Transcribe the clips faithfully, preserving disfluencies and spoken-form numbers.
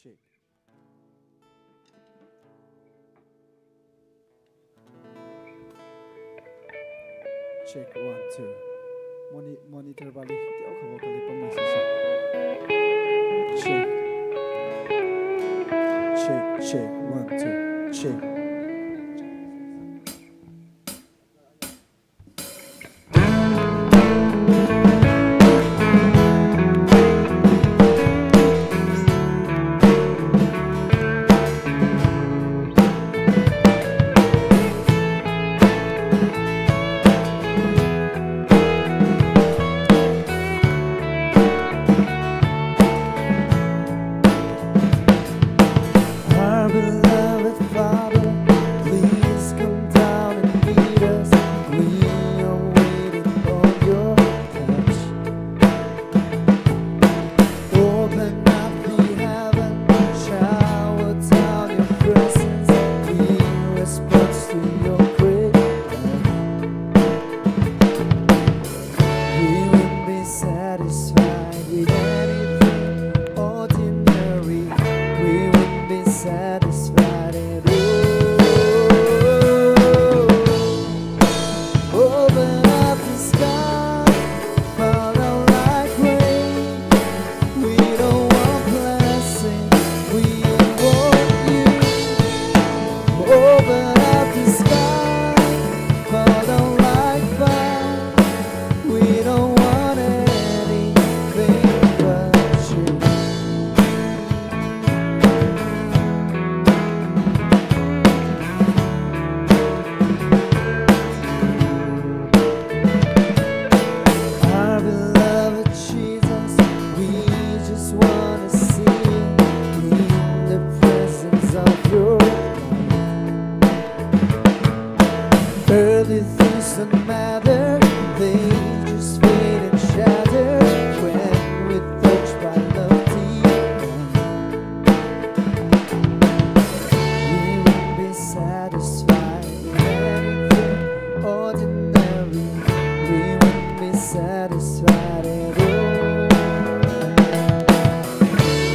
Check. Check, one, two. Moni-, monitor pali. Teo kha vocal li pang message. Check. Check, check, one, two. Check. Our beloved Father, please come down and meet us. We are waiting on your touch. Open up the heaven, shower down your presence. We respond to your great love. We won't be satisfied with anything ordinary. We won't be satisfied at all. Open up the sky, fall down like rain. We don't want blessing, we want you. Open up the sky, fall down like fire. We don't want anything but you. Our beloved Jesus, we just wanna see you in the presence of your love. Earthly things don't matter, they just fade and shatter when we're touched by love divine. We won't be satisfied with anything ordinary. We won't be satisfied at all.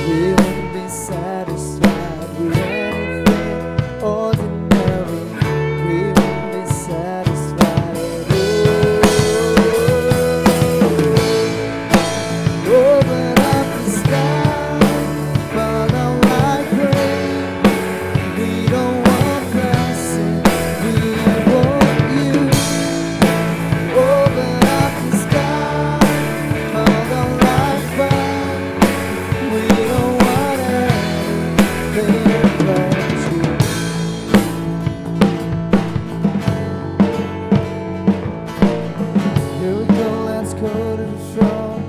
We won't be satisfied with anything ordinary. We won't be satisfied at all. Open up the sky, fall down like rain. We don't want blessing, we want you. Open up the sky, fall down like fire. We don't want anything but you. Here we go, let's go to the throne,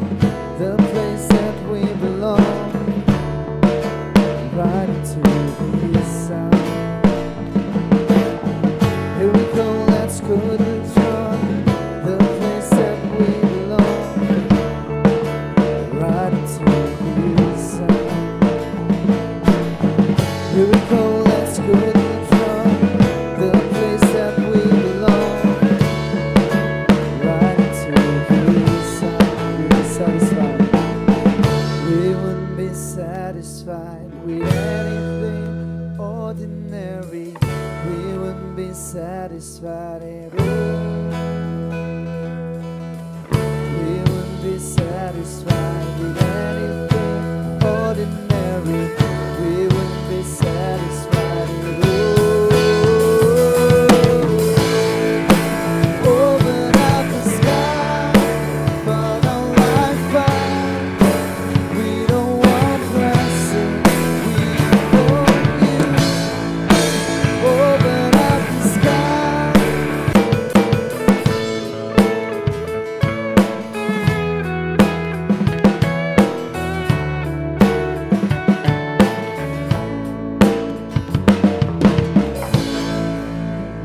the place that we belong, right into his side. Here we go, let's go to the throne, the place that we belong, right into his side. Here we go, let's go to the throne, the place that we belong, right into his side. We won't be satisfied. We won't be satisfied with anything ordinary. We won't be satisfied at all. We won't be satisfied with anything ordinary. We won't be satisfied at all. Open up the sky, fall down like fire. We don't want blessing, we want you. Open up the sky.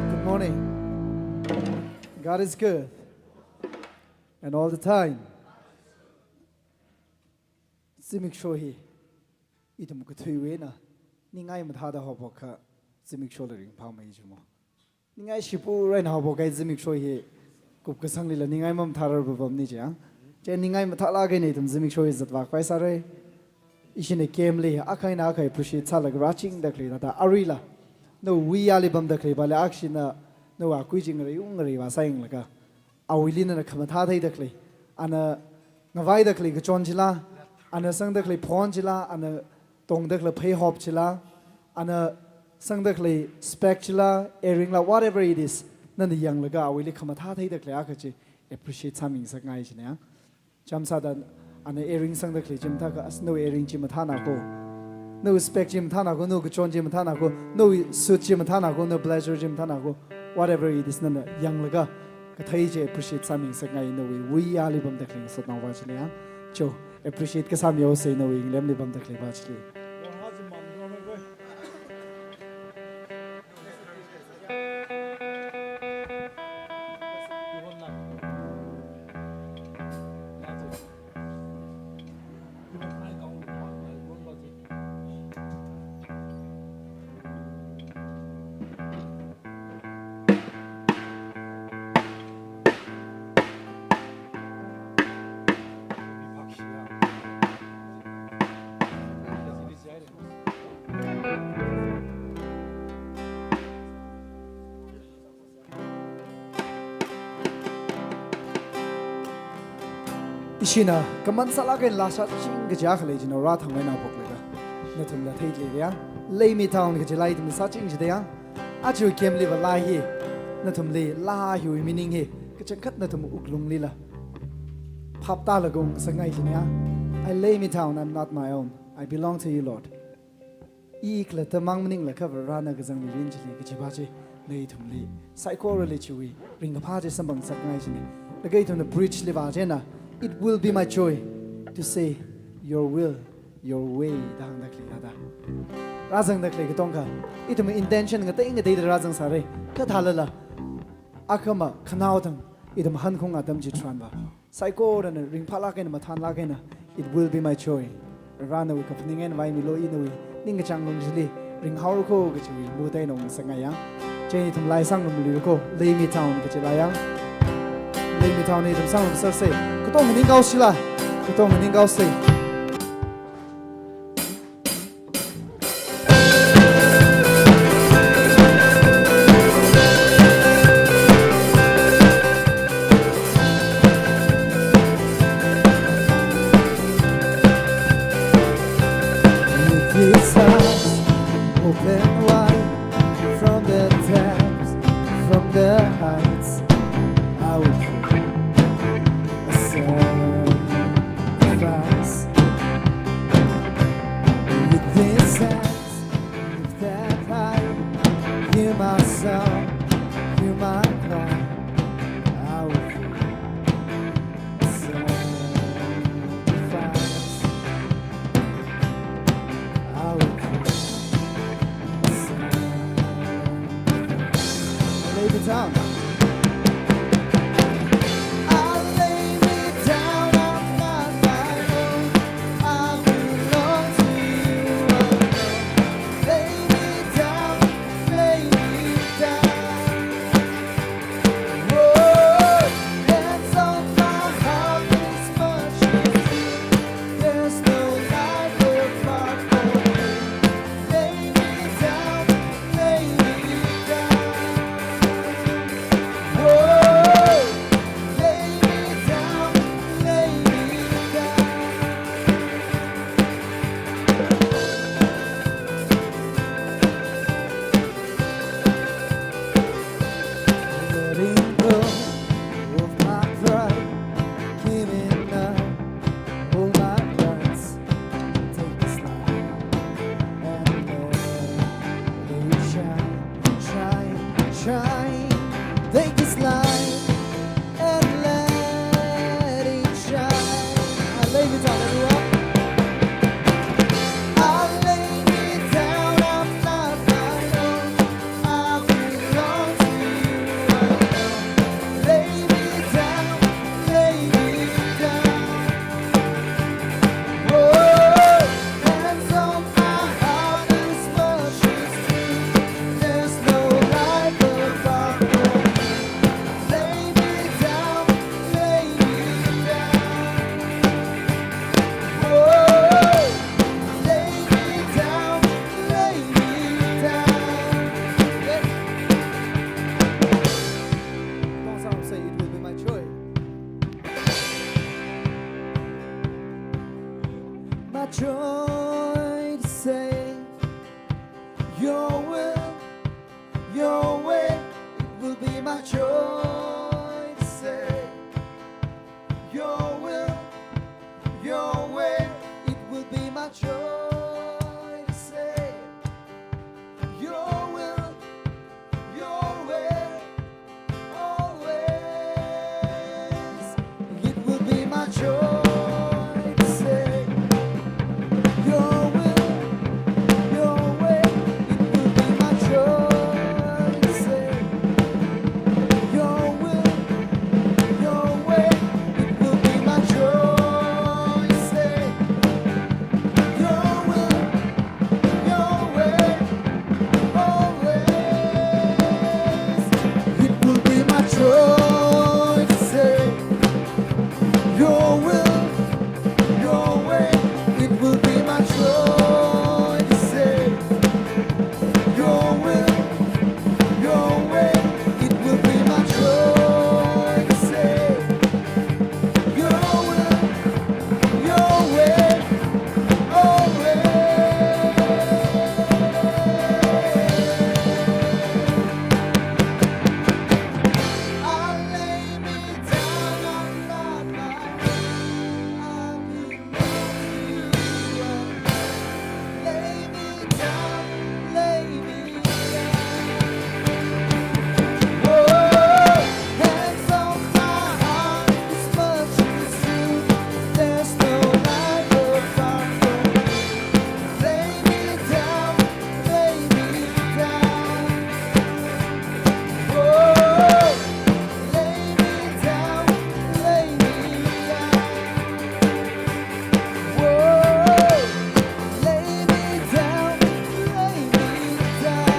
Good morning. God is good. And all the time. Zimiksho hi ithum kathuiwui eina ningai mathāda haophok akha, zimikshola ringphāmei jimo. Ningai shipura eina haophok kahai zimiksho hi kupkasangli la ningai mamathārar papamni chiya. Chieina ningai mathālāk eina ithum zimiksho hi zatvākhavai sāra. Ishina camp li akha eina akha appreciate sālaga rāchingda khalei thāda aruila nawui yāli pamda khalei pāli akshina nawui akui chi ngarei ung ngarei vāsāyanglaga awuili nana khamathā theida khalei, ana ngavaida khalei kachon chila, ana sangda khalei phone chila, ana tongda khalei pheihop chila, ana sangda khalei spec chila, earring la, whatever it is, nana yanglaga awuili khamathā theida khalei akha chi appreciate sāmingasakngai china ya. Chāmsāda ana earring sangda khalei chi mathākha, as nawui earring chi mathāna ko, nawui spec chi mathāna ko, nawui kachon chi mathāna ko, nawui suit chi mathāna ko, nawui blazer chi mathāna ko, whatever it is, nana yanglaga kathei chi appreciate sāmingasakngai nawui wuiyāli pamda khalei ngasotnaova chili ya. Cho, appreciate kasā mihaosa nawui ngalem li pamda khalei pā chili. Ishina kaman sālāk eina laa sāching kaja khalei chi nawui rāthang eina phoklaga nathumla theida leiya. Lay Me Down kaji laa ithum sāching jida ya. Aja camp li va laa hi, nathumli laa hiwui meaning hi kachangkhat nathum wuklunglila phap tālaga ungngasakngai china ya. I lay me down, I'm not my own. I belong to you, Lord. I khalatta mang maningla kha Vare nana kazang mirin chili kaji pā chi, na ithumli saikorali chiwui ringkaphā chi samphangngasakngai china. Laga ithumna bridge li vā china, "It will be my joy to say your will, your way," da hāngda khalei thāda. Rāzangda khalei katongkha, ithum intention ngatei ngateida rāzangsāra. Kha thālala, akhama khanao thang ithum hankhung atam chitharan va saikorana ringphālāk eina mathānlāk eina, "It will be my joy. Vare nawui kaphaning eina vaimilu, I nawui ningkachāng lung chili ringhaora ko," kajiwui mood eina ungngasakngai ya. Chieina ithum laa sāngarumlui ko, Lay Me Down kaji laa ya. Lay Me Down ithum sāngarumsāsa. Katonga ningkaoshila. Katonga ningkaosa. With these arms open wide, from the depths, from the heights, I will pray a sacrifice. With these hands lifted high, hear my song, hear my cry. I will pray a sacrifice. I will pray a sacrifice. Lay me down. I lay me down, I'm not my own. I belong to you alone. Lay me down, lay me down. Whoa, hands on my heart, this much is true. There's no life apart from you. Lay me down, lay me down. Joy to say, your will, your way, it will be my joy to say, your will, your way, it will be my joy to say, your will, your way, always. It will be my joy to say, your will, your way. It will be my joy to say, your will, your way. It will be my joy to say, your will, your way, always. It will be my joy to say, your will, your way. It will be my joy to say, your will, your way. It will be my joy to say, your will, your way, always. I lay me down, I'm not my own. I belong to you. Lay me down, lay me down. Whoa, hands on my heart, as much as you. There's no life apart from you. Lay me down, lay me down. Whoa, lay me down, lay me down. Whoa, lay me down, lay me down.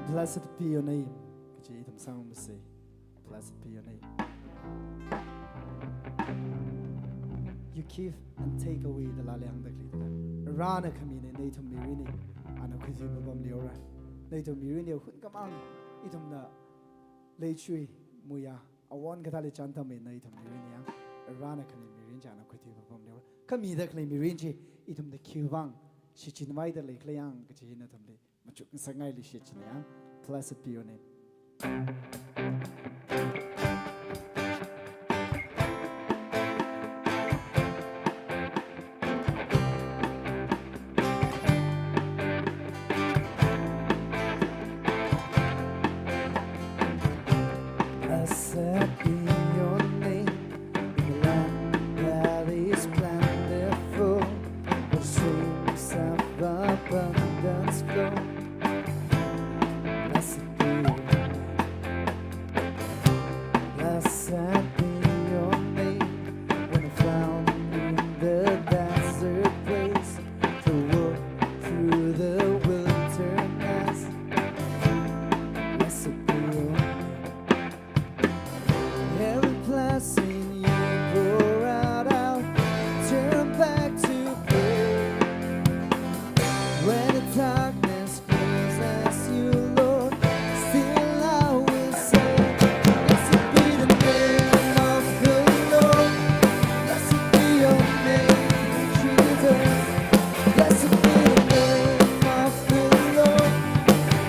Blessed be your name. Kaji ithum sangmasi. Blessed be your name. You give and take away da lali hāngda khalei thāda. Varena khamina, nathum mirinli ana khuithui papam leira. Nathum mirinli hunkamang ithumna leichui muiya, awon kathāli chāntam eina ithum mirinli yang, Varena khami mirin chi ana khuithui papam leira. Khamida khalei mirin chi ithumda khiwui vang shichinvaida leikhala yang kaji nathumli machuk ngasakngaili shichin yang. Blessed be your name. Blessed be your name, in a land that is plentiful, where streams of abundance flow. Blessed be your name. Blessed be your name, when found in the desert place, to walk through the wilderness. Blessed be your name. Every blessing you pour out, I'll turn back to praise. When the darkness closes you, Lord, still I will say, blessed be the name of the Lord. Blessed be your name, Jesus. Blessed be the name of the Lord.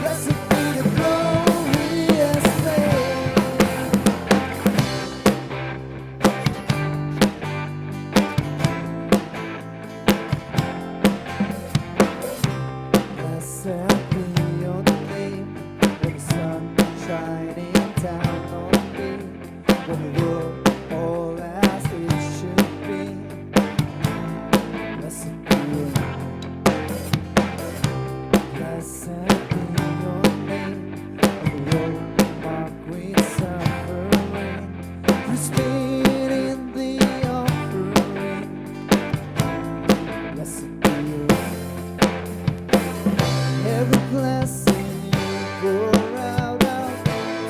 Blessed be the glorious name. Blessed be your name, when the sun shining down on me, when the world all as it should be. Blessed be your name. Blessed be your name, when the world marked with suffering, you spit in the offering. Blessed be your name. Every blessing you pour out, I'll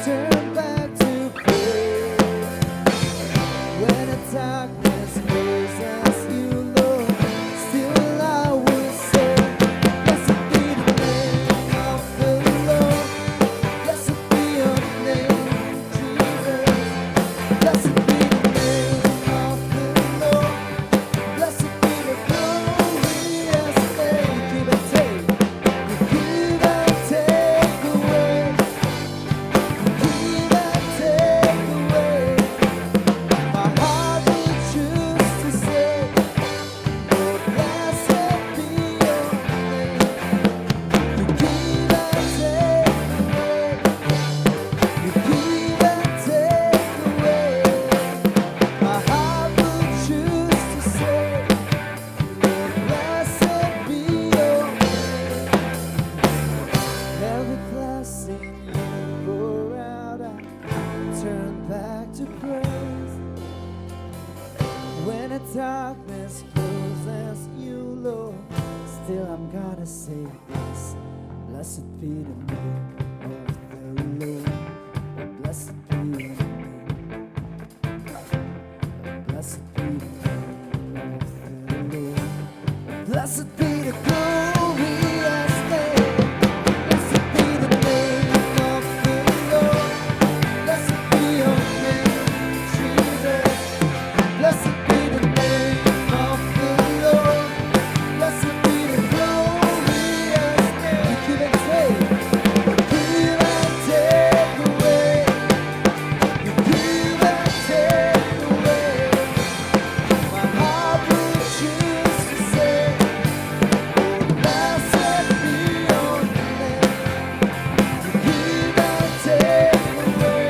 turn back to praise. be the name of the Lord. Oh, blessed be your name. Oh, blessed be the name of the Lord. Oh, blessed be the glorious name. Blessed be the name of the Lord. Blessed be your name, Jesus. Blessed be the name of the Lord. Blessed be the glorious name. You give and take. You give and take away. You give and take away. My heart will choose to say, oh, blessed be your name. You give and take away.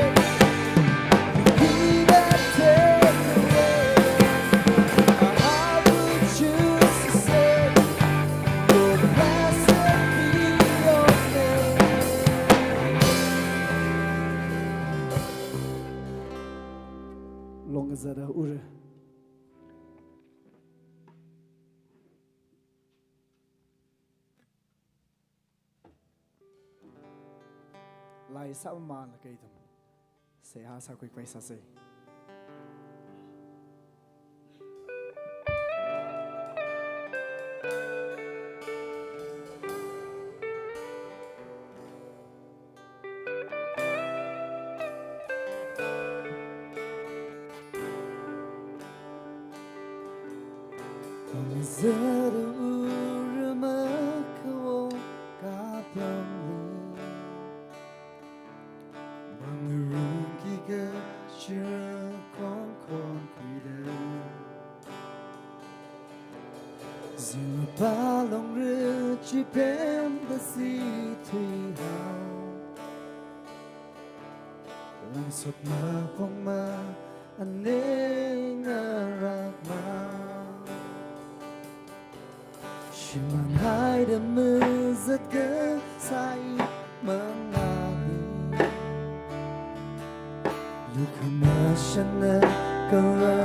Long as that, uh, ure. Lai sāmamānlaga ithum seihā sākhuikhavai sāsa. Pamzat ura makhawo kapamli, mangarumki kachira khongkhong khuida. Zingpalong rachipemda sithuihao. Langsot mapongma, aning arakma. Shimānhaida mazat kasā mangāli. Lukhamashanna kala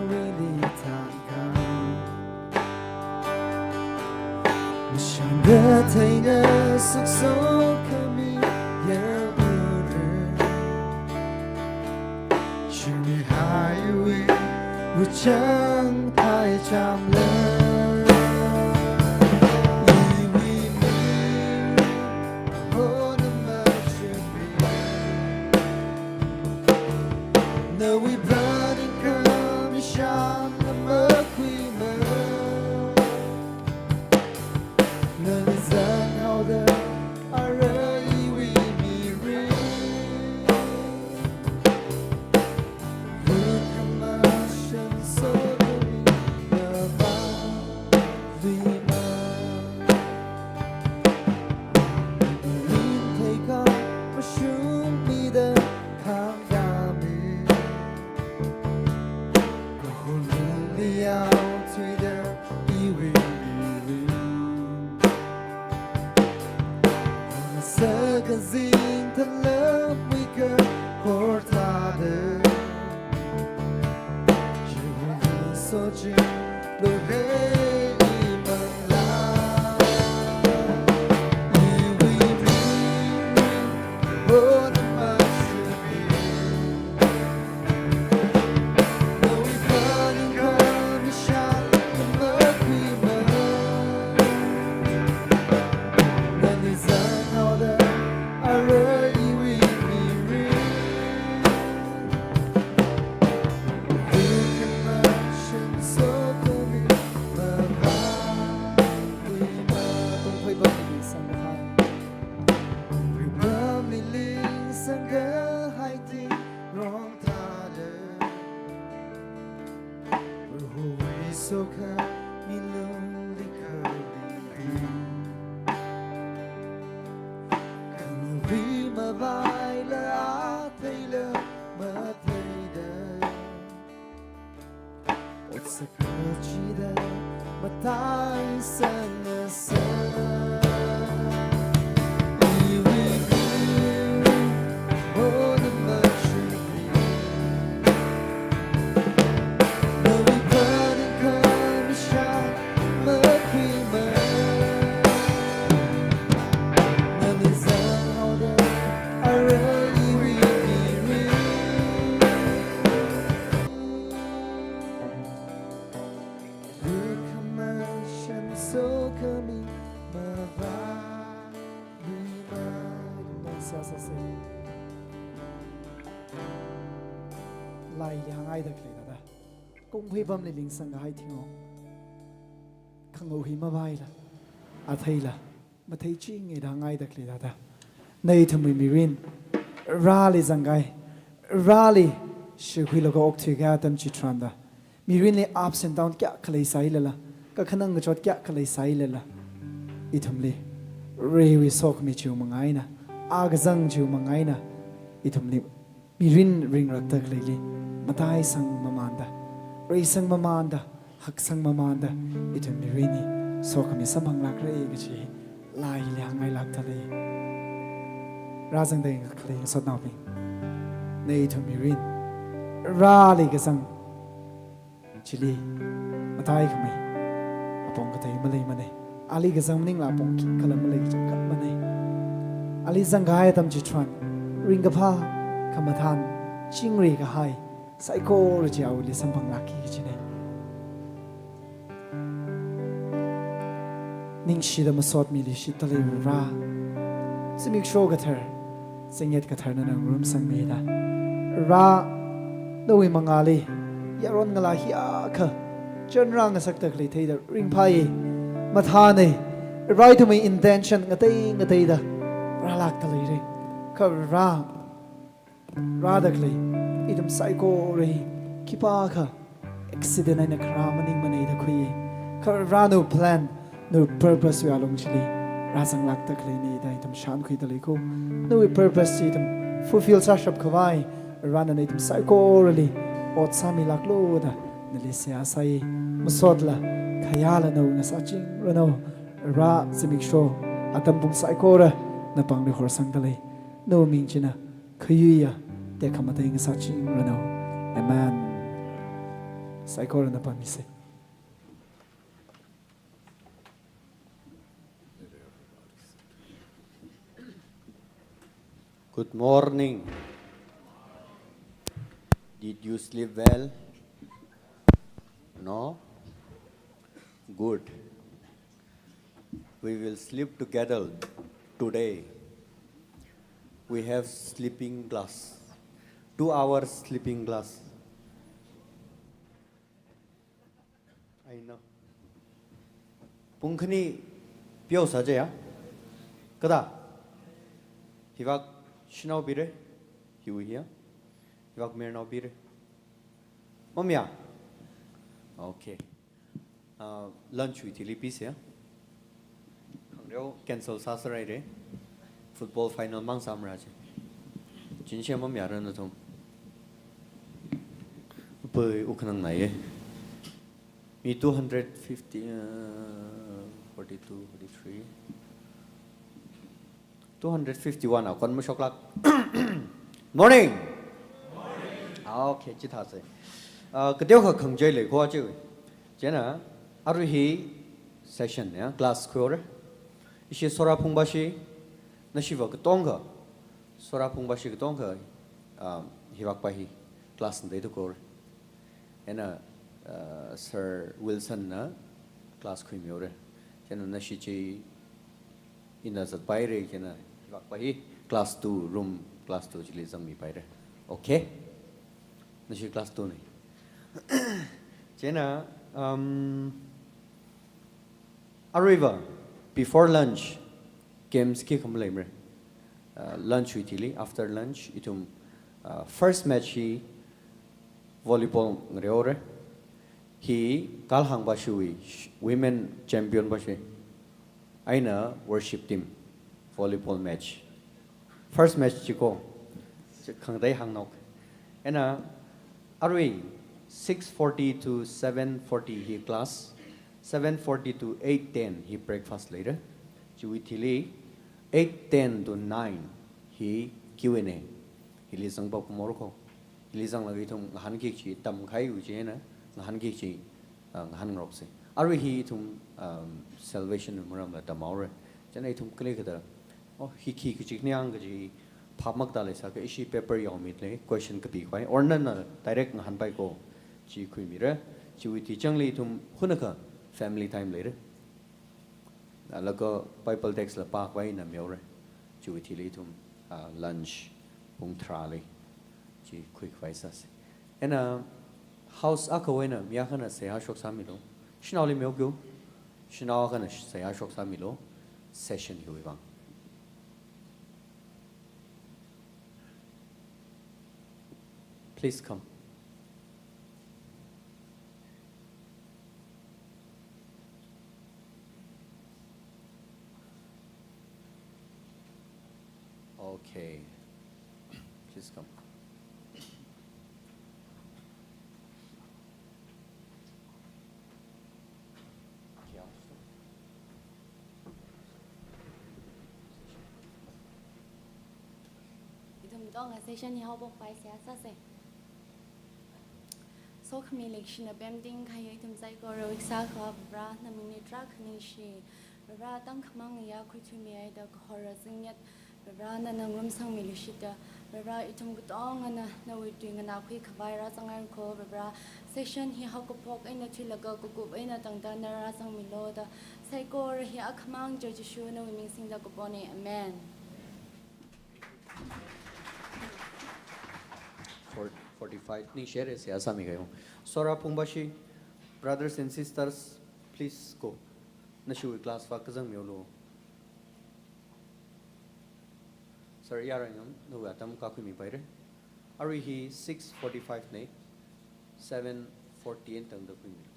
really tangkam. Mashānda theinga sukso khami ya ure. Chingri haiwi wuchang hai chamla. Iwi mi hona machumi. Nawi brother kami shang na makhuima. Nali zanghaoda ara iwi mirin. Lukhamashan sotami navālima. Rin theikha mashungmida khangdami. Kahorli yao thuida iwi mirin. Masakazing thalamwui kahor thāda. Jehova soching lohei imanla. Iwi mirin, hona machumi. Rong thāda, Prohowui sokhami lungli khalibing. Khangarui mavaila atheila matheida. Otsak kachida mataisangasa. Iwi mirin, hona machumi. Nawi phaningkha mishang makhuima. Nali Sāsāsei. Laili hāngngaida khalei thāda, kunghui pamli lingsang kahai thingong, khangahoi mavaila, atheila matheichingda hāngngaida khalei thāda, na ithumwui mirin Vareli zangkahai, Vareli shikhuilaga okthuikahai atam chitharan da, mirinli ups and down kayākha leisālala, kakhanang kachot kayākha leisālala, ithumli Varewui sokhami chiwui manga eina, akazang chiwui manga eina, ithumli mirin ringrakta khaleili mataisang mamānda, reisang mamānda, haksang mamānda, ithum mirin hi sokhami samphanglākra kachi laili hāngngailākta lei. Rāzangda khalei ngasotnaobing, na ithum mirin Vareli kazang chili mataikhamei apong katei maleimanei. Ali kazang maningla apong khikhala malei, kachangkhat manei. Ali zangkahai atam chitharan ringkaphā, khamathān, chingri kahai saikora chi awuili samphanglākki kachinei. Ningshida masot miluishitta leiva Vare, zimiksho kathar, zingyat kathar nana ngarumsangmida, Vare, nawui mangāli yaron ngalā hiyākha chānrāngasakta khalei theida ringphāi, mathānei. Vare, ithumwui intention ngatei ngateida rālākta leira. Kha Vare, rāda khalei ithum saikora hi khipākha accident eina kharā maningmanei da khuiya. Kha Vare, nawui plan, nawui purpose wui alung chili rāzanglākta khaleinei da ithum shānkhuida lei ko. Nawui purpose chi ithum fulfill sāshap khavai, Vare, nana ithum saikorali ot sāmilāklu da nali seihā sāi. Masotla khayāla nawui ngasāchingranu. Vare, zimiksho atam pung saikora napāngli horsangda lei. Nawui ming china khayuiya tekhamatei ngasāchingranu. Amen. Saikorana pāmisei. Good morning. Did you sleep well? No? Good. We will sleep together today. We have sleeping class. Two hours sleeping class. I know. Pung khani pyo sāchaya. Kada? Hivak shanao bire? Hiwui hiya? Hivak mayarnao bire? Mamya? Okay. Uh, lunch wui thili pise. Khangareo cancel sāsārai re. Football final mang sāmara che. Chinshe mamyara nathum. Pui ukhanang naiye. Mi two hundred fifty, uh, forty-two, forty-three. Two hundred fifty-one a kon mashoklāk. Morning. Ah, okay, chithāsei. Ah, kateokha khangachei lei kho chi. Chieina, arui hi session ya, class khuihaora. Ishi Soraphungbashi, nashiva katongkha, Soraphungbashi katongkha, ah, hivakpa hi class ngatei tukhaora. Eina, ah, Sir Wilson na class khuimihaora. Chieina nashi chi ina zatpaira, chieina hivakpa hi class two, room class two chili zangmipaira. Okay? Nashi class two nei. Chieina, um, aruiva, before lunch, games khikha maleimara. Uh, lunch wui thili, after lunch, ithum, uh, first match hi volleyball ngareohaora. Hi Kalhang Bashiwui sh-, women champion bashi. Eina worship team volleyball match. First match chi ko. Chi khangatei hāngnok. Eina arui six forty to seven forty hi class. Seven forty to eight ten hi breakfast leira. Chiwui thili eight ten to nine hi Q and A. Hili zangpam khamor ko. Hili zanglaga ithum ngahānki kachi tamkahaiwui chieina ngahānki kachi, ah, ngahānngaroksei. Arui hi ithum, um, salvation wui maramla tamhaora. Chieina ithum kali kada, oh, hi khi kachikniang kaji phap makta leisākha ishi paper yaomida lei, question kapikhavai. Or nana direct ngahānpai ko, chi khuimira. Chiwui thi changli ithum hunakha family time leira. Laga Bible text la pākhavai na mihaora. Chiwui thili ithum uh, lunch pung tharāli chi khuikhavai sāsa. Eina house akhawui eina mi akhana seihā shoksāmilu. Shanaoli miokyu. Shanao akhana seihā shoksāmilu. Session hiwui vang. Please come. Okay. Please come. Ithum katonga session hi haophokpai seihā sāsa. Sokhami leikashina pemting kahai ithum saikora vāsākha Vare, na mingli tarākha ningshi. Vare, tangkhamang ya khuithuimihaida kahor zingyat Vare, nana ngarumsangmilu shida. Vare, ithum katongana nawui tui nganākhui khavai rāzangngaira kho. Vare, session hi haokaphok eina thuilaga kakup eina tangda na rāzangmiluda. Saikora hi akhamang Jishu nawui ming singda kapona. Amen. Four, forty-five ni share seihā sāmikahai. Sora Pungbashi, brothers and sisters, please go. Nashiwui class vā kazangmilu. Sir Yarangam, nawui atam kakhuimipaira. Arui hi six forty-five na, seven forty-eight tangda khuimilu.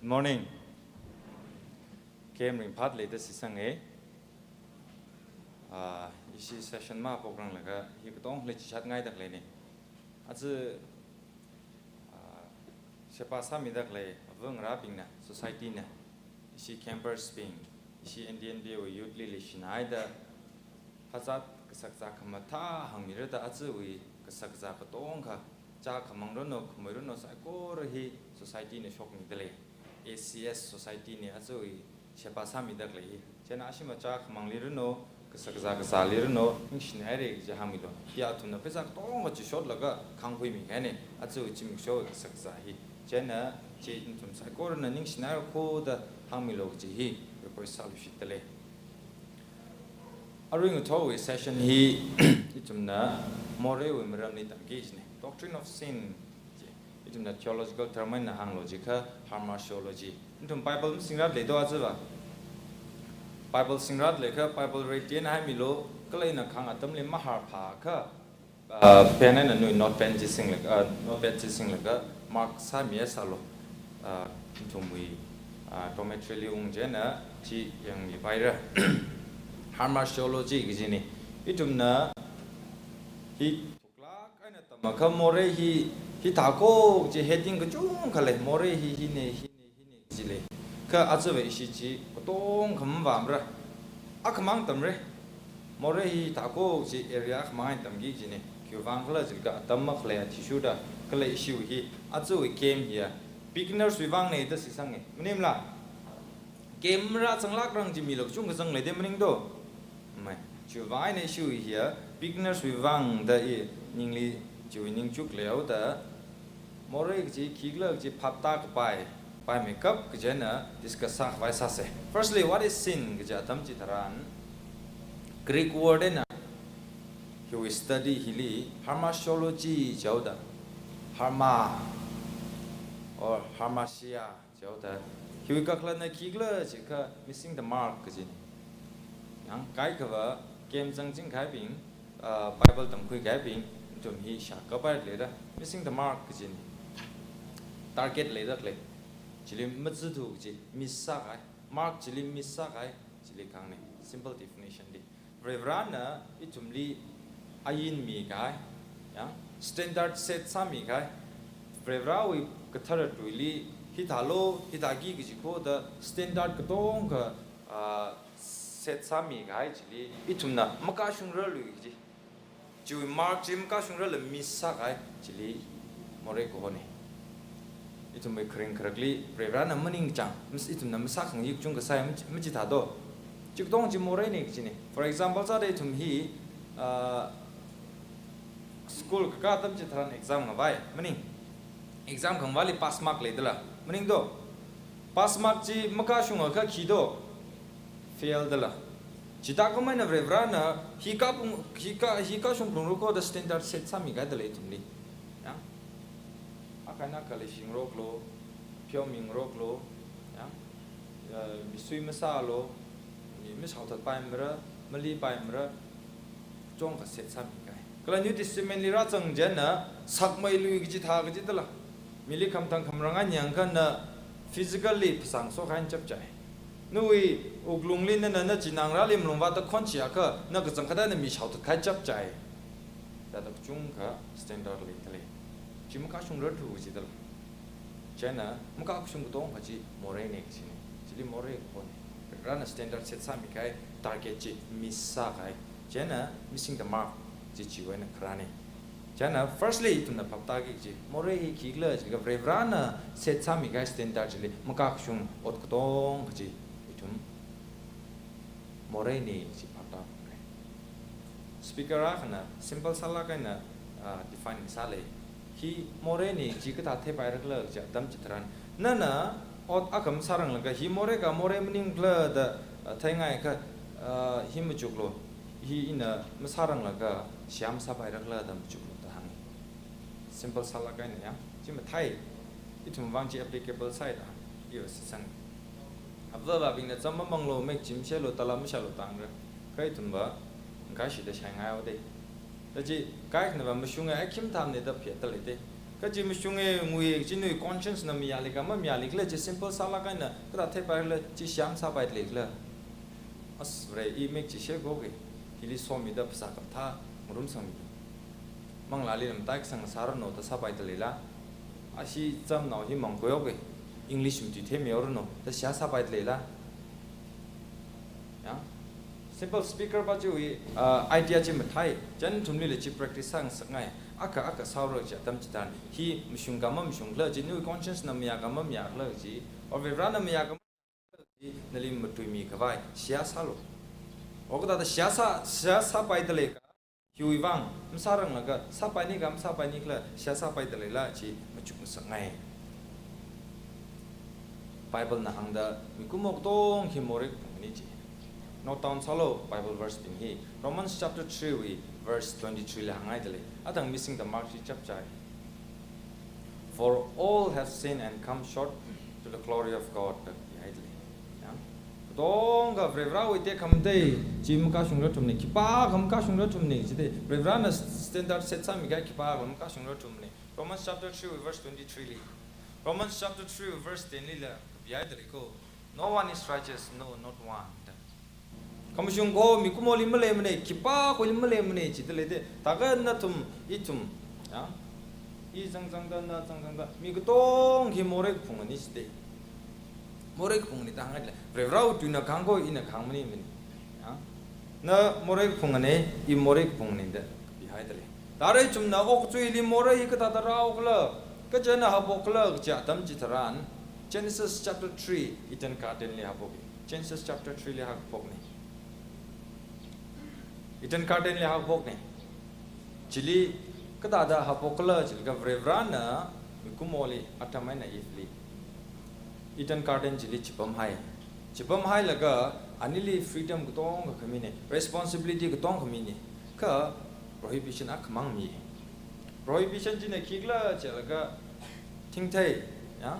Good morning. Kem ringphālei da shitsanga. Ah, ishi session mahaophokranglakha hi katongali chichatngaida khaleina. Aja, ah, sheba sāmida khalei ava ngarābingna, society na, ishi campers bing, ishi N D N B wui youth li leishinaida, phazat kasā kazā khamathā hāngmirada ajawui kasā kazā katongkha, chākhamang ranu, khamui ranu saikora hi society na shokmidalei. A C S society na ajawui sheba sāmida khalei hi. Chieina ashima chākhamangli ranu, kasā kazā kazāli ranu, ningshinaira kaji hāngmilu. Hi athumna pheisā katonga chishotlaga khangkhuimi kahaina, ajawui zimiksho kasā kazā hi. Chieina chi nathum saikorana ningshinaira kho da hāngmilu kaji hi request sāluishitdalei. Arui ngathorwui session hi ithumna moreiwui maramli tamki kajina. Doctrine of Sin, ithumna theological term eina hānglu jiakha hamartiology. Nathum Bible masingrālei do ajava? Bible singrāleiakha Bible read eina haimilu, kala ina kahāng atamli maharphāakha, ah, pen eina nawui notepad chi singlaga, ah, notepad chi singlaga mark sāmiya sālu. Ah, nathumwui, ah, dormitory li ungchieina chi yangmipaira. Hamartiology kajina. Ithumna hi thuklāk eina tamakha morei hi, hithā kho kaji heading kachungkha lei, morei hi, hina, hina, hina kajilei. Kha ajava ishi chi katongkha mavāmara. Akhamang tamra. Morei hi hithā kho kaji area akhamang eina tamki kajina. Khiwuivang khala jilaga atam makhalei athishurda, kala ishiwui hi, ajawui camp hiya beginners wui vangna da shitsanga. Maningmala? Camp rāzanglākrang kaji mila kachungkha zanglei da maning do. Mai, chiwuivang eina ishiwui hiya beginners wui vang da i ningli chiwui ningchuk leihaoda, morei kaji khikhala kaji phaptākapai, Paimei kap kaji eina discuss sākhavai sāsa. Firstly, what is sin kaji atam chitharan, Greek word eina hiwui study hili hamartiology jihaoda, hamartia or hamartia jihaoda, hiwui kakhalatna khikhala jiakha missing the mark kajina. Yang kaikhava camp zangchingkahaibing, ah, Bible tamkhuikahaibing, ithum hi shākapai leida, missing the mark kajina. Target leida khalei. Chili matsithu kaji, miss sākahai. Mark chili miss sākahai, chili kahāngna. Simple definition li. Varivarana ithumli ain mikahai, ya, standard set sāmikahai. Varivarawui kathara tuili hithālu, hithāki kaji khoda standard katonga, ah, set sāmikahai chili ithumna makashungrarlui kaji. Chiwui mark chi makashungrarla miss sākahai chili morei kahona. Ithumwui kharing kharakli Varivarana maningchang, mas-, ithumna masākhangai kachungkha sai machi-, machithā do. Chi katonga chi moreina kajina. For example sāda ithum hi, ah, school kakā atam chitharan exam ngavai, maning? Exam khangavāli pass mark leidala, maning do? Pass mark chi makashungakha khi do? Fail dala. Chithākhamei eina Varivarana hi kapung, hi ka, hi kashungphungra khoda standard set sāmikahai dalei ithumli. Ya? Akha eina akha leishingaroklu, pheomingaroklu, ya? Eh, misui masālu, mi, mishaothatpaimara, malipaimara, chungkha set sāmikahai. Kala New Testament li rāzang chieina sakmeilui kaji thā kaji dala. Mili khamthang khamrang eina yangakha na physically phasā ngasokhai eina chapchai. Nawui wuklungli nana nachinangrali malungvāda khon chiakha na kachangkhatta na mi shaothatkahai chapchai. Thāda kachungkha standard leidalei. Chi makashungrarthu kaji dala. Chieina makashung katonga chi moreina kajina. Chili morei kahona. Varivarana standard set sāmikahai target chi miss sākahai. Chieina missing the mark chi chiwui eina kharāna. Chieina firstly ithumna phaptāki kaji, morei hi khikhala jiakha Varivarana set sāmikahai standard chili makashung ot katonga chi ithum moreina chi phaptāphungra. Speaker akhana simple sālāk eina, ah, define sālei. Hi moreina chi kathā theipairakhala kaji atam chitharan, nana ot akha masāranglakha hi morei ka morei maningkhala da, ah, theingaikha, ah, hi machuklu, hi ina masāranglakha shiyam sāpairakhala da machuklu da hānga. Simple sālāk eina ya, chi mathei, ithumvang chi applicable sāhaida, iva sisang. Avāvabingna cham mamanglu, mik chi mashelu, tala mashālu tāngra. Kha ithumva, ngakashi da shaingai haoda. Da chi, kaikhanava mashunga, ai khim thamne da phetalei da. Kha chi mashunga ngui, chi nawui conscience na mayālikha mayālikhala, chi simple sālāk eina, kathā theipairakhala, chi shiyam sāpaileikhala. As Vare, i mik chi shekhoka, hili somida phasā khamathā ngarumsangmilu. Manglāli lamtai kasang sāranu da sāpaidaleila. Ashi chamnao hi mangkhuihaoka, English matuithei mihaoranu da shiya sāpaidaleila. Ya? Simple speaker pa chiwui, ah, idea chi mathei, chieina nathumlila chi practice sāngasakngai. Akha akha sāhaora kaji atam chitharan, hi mashungka mamashungkhala, chi nawui conscience na mayāka mamayākhala chi, or Varivarana mayāka nali matuimikhavai shiya sālu. Okatata shiya sā, shiya sāpaidaleikha, hiwuivang masāranglakha, sāpaini ka masāpaini khala, shiya sāpaidaleila chi machukngasakngai. Bible na hāngda mikumo katonga hi morei kaphungana chi. Note down sālu Bible verse bing hi. Romans chapter three wui verse twenty-three li hānghaidalei. Athang missing the mark chi chapchai. For all have sinned and come short to the glory of God, da kapihaidalei. Ya? Katonga Varivarawui tekhamatei chi makashungrarthumna, khipākha makashungrarthumna, chithei Varivarana standard set sāmikahai khipākha makashungrarthumna. Romans chapter three verse twenty-three li. Romans chapter three verse ten lila kapihaidalei ko. No one is righteous, no, not one. Khamashung kho mikumoli maleimana, khipākhali maleimana, chithālei da. Thākha nathum, ithum, ya? I zangzangda, na zangzangda, mi katonga hi morei kaphungana chithei. Morei kaphungana da hānghai lei. Varivarawui tuina kahāng kho, ina kahāng maningmana. Ya? Na morei kaphungana, i morei kaphungana da kapihaidalei. Thāda ithumna okathuili morei hi kathāda rāhaokhala, kachieina haophokkhala kaji atam chitharan, Genesis chapter three, Eden Garden li haophoka. Genesis chapter three li haophoka. Eden Garden li haophoka. Chili kathāda haophokkhala jilaga Varivarana mikumoli, Adam eina Eve li, Eden Garden chili chipamhai. Chipamhailaga anili freedom katonga khamine, responsibility katonga khamine, kha prohibition akhamang mi. Prohibition china khikhala jilaga thingthei, ya,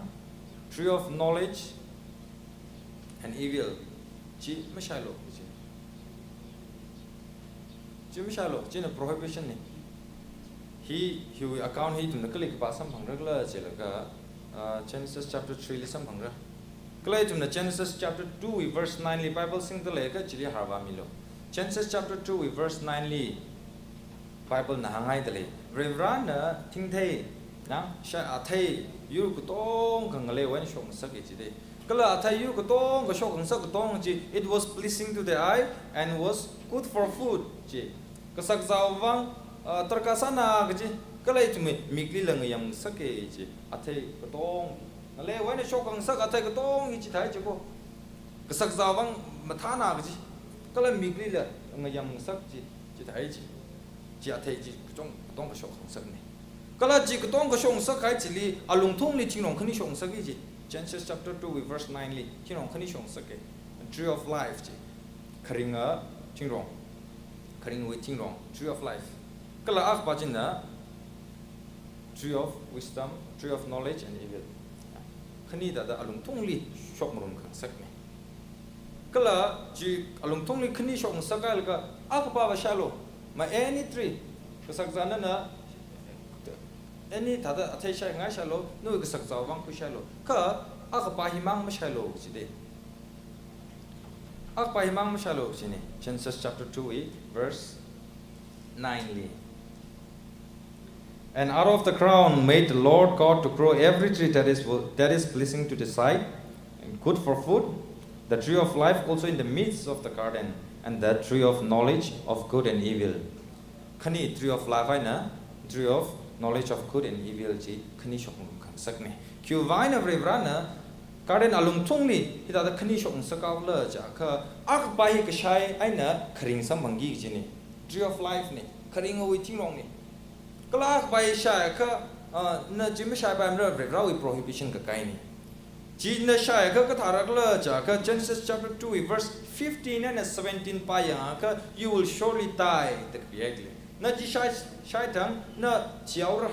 tree of knowledge and evil chi mashailu kaji. Chi mashailu, china prohibition ne. Hi, hiwui account hi ithumna kali kapā samphangra khala jilaga, ah, Genesis chapter three li samphangra. Kala ithumna Genesis chapter two wui verse nine li Bible singda leiakha chili harvāmilu. Genesis chapter two wui verse nine li Bible na hānghaida lei. Varivarana thingthei, na, sha athei yur katonga ngalei eina shokngasaka jide. Kala athei yur katonga shokngasak katonga chi, it was pleasing to the eye and was good for food ji. Kasakzāwui vang, ah, tarākha sāna kaji, kala ithumwui miklila ngayamngasaka ji. Athei katonga ngalei eina shokngasak athei katonga hi chithai ji ko. Kasakzāwui vang mathāna kaji, kala miklila ngayamngasak ji, chithai ji. Chi athei chi kachong, katonga shokngasakne. Kala chi katonga shokngasak kahai chili alungthungli thingrong khani shokngasaka ji. Genesis chapter two wui verse nine li thingrong khani shokngasaka. Tree of life ji. Kharinga thingrong. Kharingwui thingrong. Tree of life. Kala akhapa china tree of wisdom, tree of knowledge and evil. Khani thāda alungthungli shokngarumkhangasakne. Kala chi alungthungli khani shokngasak hailaga, akhapa vāshailu, ma any tree, kasakzāna na, any thāda athei shaingai shailu, nawui kasakzāwui vang khuishailu. Kha akhapa himang mashailu jide. Akhapa himang mashailu jine. Genesis chapter two wui verse nine li. And out of the ground made the Lord God to grow every tree that is, that is pleasing to the sight, and good for food, the tree of life also in the midst of the garden, and the tree of knowledge of good and evil. Khani tree of life eina, tree of knowledge of good and evil ji khani shokngarumkhangasakne. Khiwui vang eina Varivarana garden alungthungli hithāda khani shokngasak haokhala jiakha, akhapa hi kashai eina kharing samphangki kajine. Tree of life ne, kharingwui thingrong ne. Kala akhapa hi shaiakha, ah, na chi mashaipaimara, Varivarawui prohibition kakaine. China shaiakha kathāra khala jiakha, Genesis chapter two verse fifteen and seventeen pāyangakha, "You will surely die," da kapihaile. Na chi shai, shaithang, na thihaora.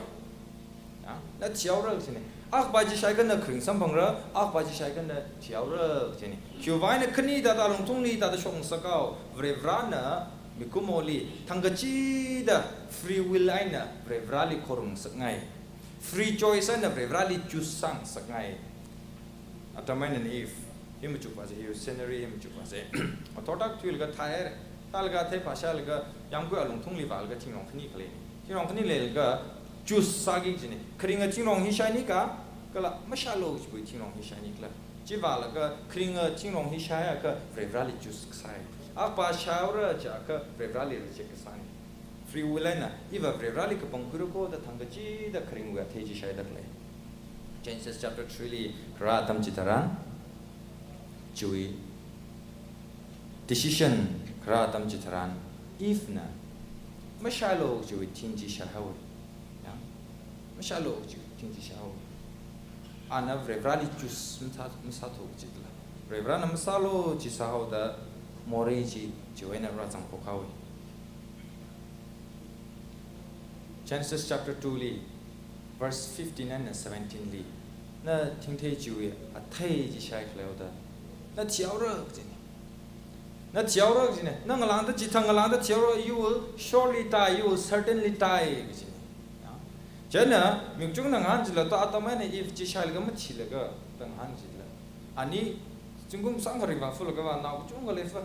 Ya, na thihaora jine. Akhapa chi shaiakha na kharing samphangra, akhapa chi shaiakha na thihaora jine. Khiwui vang eina khani thāda alungthungli thāda shokngasak hao, Varivarana mikumoli thangkachida free will eina Varivarali khorumngasakngai. Free choice eina Varivarali choose sāngasakngai. Adam and Eve hi machukpa se, hi scenery hi machukpa se. Athotāk thuilaga thāhaire. Thālaga athei phāshailaga yāmgui alungthungli vālaga thingrong khani khalei. Thingrong khani leilaga choose sāki kajine. Kharinga thingrong hi shainika, kala mashailu kajiwui thingrong hi shainikhala. Chi vālaga kharinga thingrong hi shaiakha Varivarali choose kasāi. Akhapa shaihaora jiakha Varivarali reject kasāne. Free will eina, iva Varivarali kapangkhuira ko da thangkachida kharingwui athei chi shaida khalei. Genesis chapter three li kharā atam chitharan, chiwui decision kharā atam chitharan, Eve na mashailu kajiwui thing chi shaihaowa. Ya? Mashailu kajiwui thing chi shaihaowa. Ana Varivarali choose masā, masāthu kajila. Varivarana masālu chi sāhaoda morei chi, chiwui eina rāzangphok haowa. Genesis chapter two li, verse fifteen and seventeen li, na thingthei chiwui athei chi shaikhalei haoda, na thihaora kajine. Na thihaora kajine. Na ngalāngda, chithang ngalāngda thihaora, you will surely die, you will certainly die kajine. Ya. Chieina, mi kachungana ngahān chila, to Adam eina Eve chi shailaga mathilaga, da ngahān chila. Ani, zingkum sangkha ringphālaga va, nao kachungkha leifa.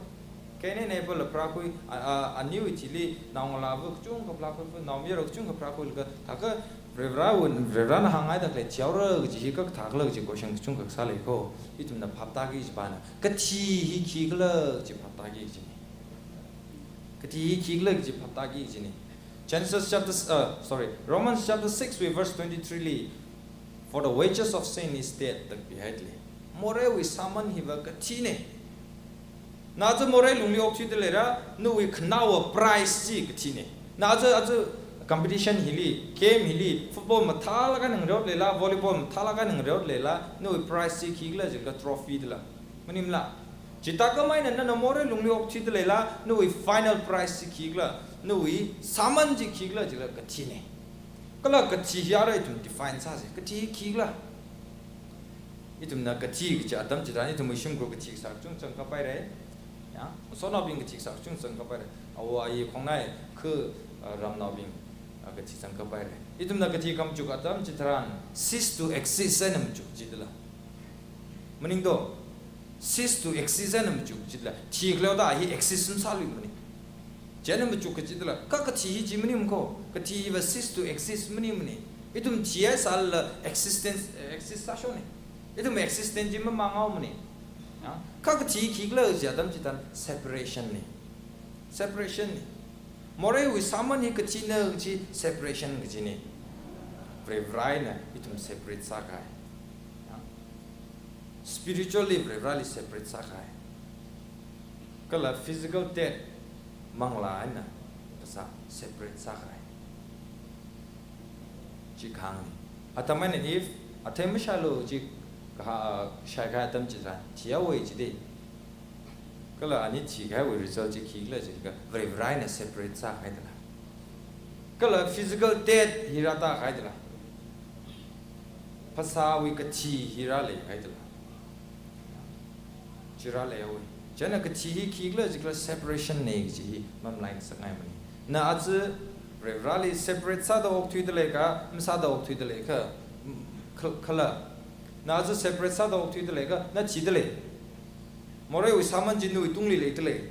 Cain and Abel la pharākhui, a, a, aniwui thili, naongalāva kachungkha pharākhuifa, naomayara kachungkha pharākhuilaga, thākha Varivarawui, Varivarana hāngngaida khalei thihaora kaji hi kathākhala kaji question kachungkha sālei ko, ithumna phaptāki kajipana. Kathi hi khikhala kaji phaptāki kajine. Kathi hi khikhala kaji phaptāki kajine. Genesis chapter, uh, sorry, Romans chapter six wui verse twenty-three li, "For the wages of sin is death," da kapihaile. Moreiwui sāman hiva kathine. Na aja morei lungli okthuida leira, nawui khanaowa price chi kathine. Na aja, aja Competition hili, game hili, football mathālāk eina ngareoda leila, volleyball mathālāk eina ngareoda leila, nawui prize chi khikhala jilaga trophy dala. Maningmala? Chithākhamei eina nana morei lungli okthuida leila, nawui final prize chi khikhala, nawui sāman chi khikhala jilaga kathina. Kala kathi hi ara ithum define sāsa, kathi hi khikhala. Ithumna kathi kachi atam chitharan, ithumwui shimkhur kathi kasā kachungkha zangkapaira. Ya, sonaobing kathi kasā kachungkha zangkapaira. Awo ayi khongnai khu, uh, ramnaobing, uh, kathi zangkapaira. Ithumna kathi khamachuk atam chitharan, cease to exist eina machuk chidala. Maningdo, cease to exist eina machuk chidala. Thikhaleoda hi exist masāluimana. Chieina machuk kachidala, kha kathi hi chi maningmana ko, kathi hiva cease to exist maningmana. Ithum thihaisālala existence, eh, exist sāshona. Ithum existence chi mamānhaomana. Ya? Kha kathi hi khikhala kachi atam chitharan separation na. Separation na. Moreiwui sāman hi kathina kachi separation kachina. Varivarana ithum separate sākahai. Ya? Spiritually Varivarali separate sākahai. Kala physical death, manglā eina kasā separate sākahai. Chi kahāngna. Adam eina Eve, athei mashailu chi kaha, shaikahai atam chitharan, thihaowa jida. Kala ani thikahaiwui result chi khikhala jilaga, Varivarana separate sākahaidala. Kala physical death hi rātākahaidala. Phasāwui kathi hi rāleihaidala. Chi rāleihaowa. Chieina kathi hi khikhala jilaga separation na kachi hi mamalai ngasakngaimana. Na aja Varivarali separate sāda okthuida leikha, masāda okthuida leikha, m-, kha-, khala. Na aja separate sāda okthuida leikha, na thida lei. Moreiwui sāman chi nawui tungli leida lei.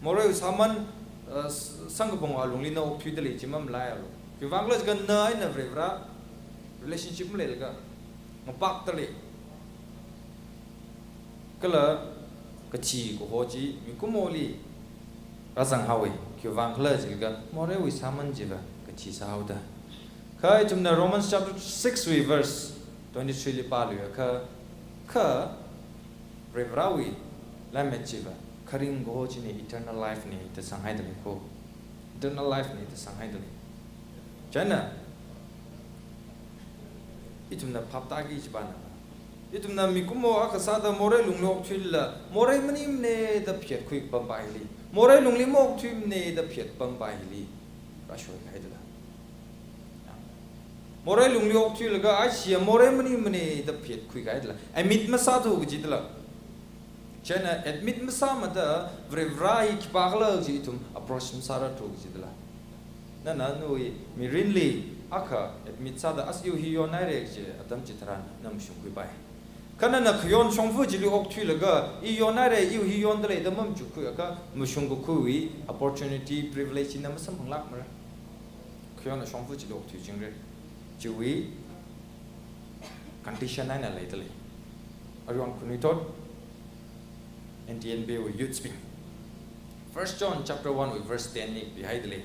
Moreiwui sāman, uh, s-, sangkapong alungli na okthuida lei chi mamalaialu. Khiwuivang khala jilaga na eina Varivara relationship maleilaga ngapakta lei. Kala kathi kaho chi mikumoli rāzanghaowa. Khiwuivang khala jilaga moreiwui sāman chiva kathi sāhaoda. Kha ithumna Romans chapter six wui verse twenty-three li pāluiakha, kha Varivarawui lammet chiva kharing kaho china, eternal life na da sanghaida lei ko. Eternal life na da sanghaida lei. Chieina ithumna phap tāki chipana. Ithumna mikumo akha sāda morei lungli okthuilala, morei maningmana da phiyat khuipampai hili, morei lungli maokthuimana da phiyatpampai hili rāshoikahaidala. Morei lungli okthuilaga, aishiya morei maningmana da phiyat khuikahaidala. Admit masāthu kachidala. Chieina admit masāmada Varivara hi khipākhala kaji ithum approach masārarthu kachidala. Nana nawui mirinli akha admit sāda, as iwui hi yonhaira kaji atam chitharan na mashungkhuipai. Kha nana khayon shongfa chili okthuilaga, i yonhaira, iwui hi yonda lei da mamachukkhuiakha, mashungkakhuiwui opportunity, privilege na masamphanglākmara. Khayonna shongfa chili okthuichingra. Chiwui condition eina leida lei. Aruihon khanuithot, N T N B wui youths bing. First John chapter one wui verse ten li kapihaida lei.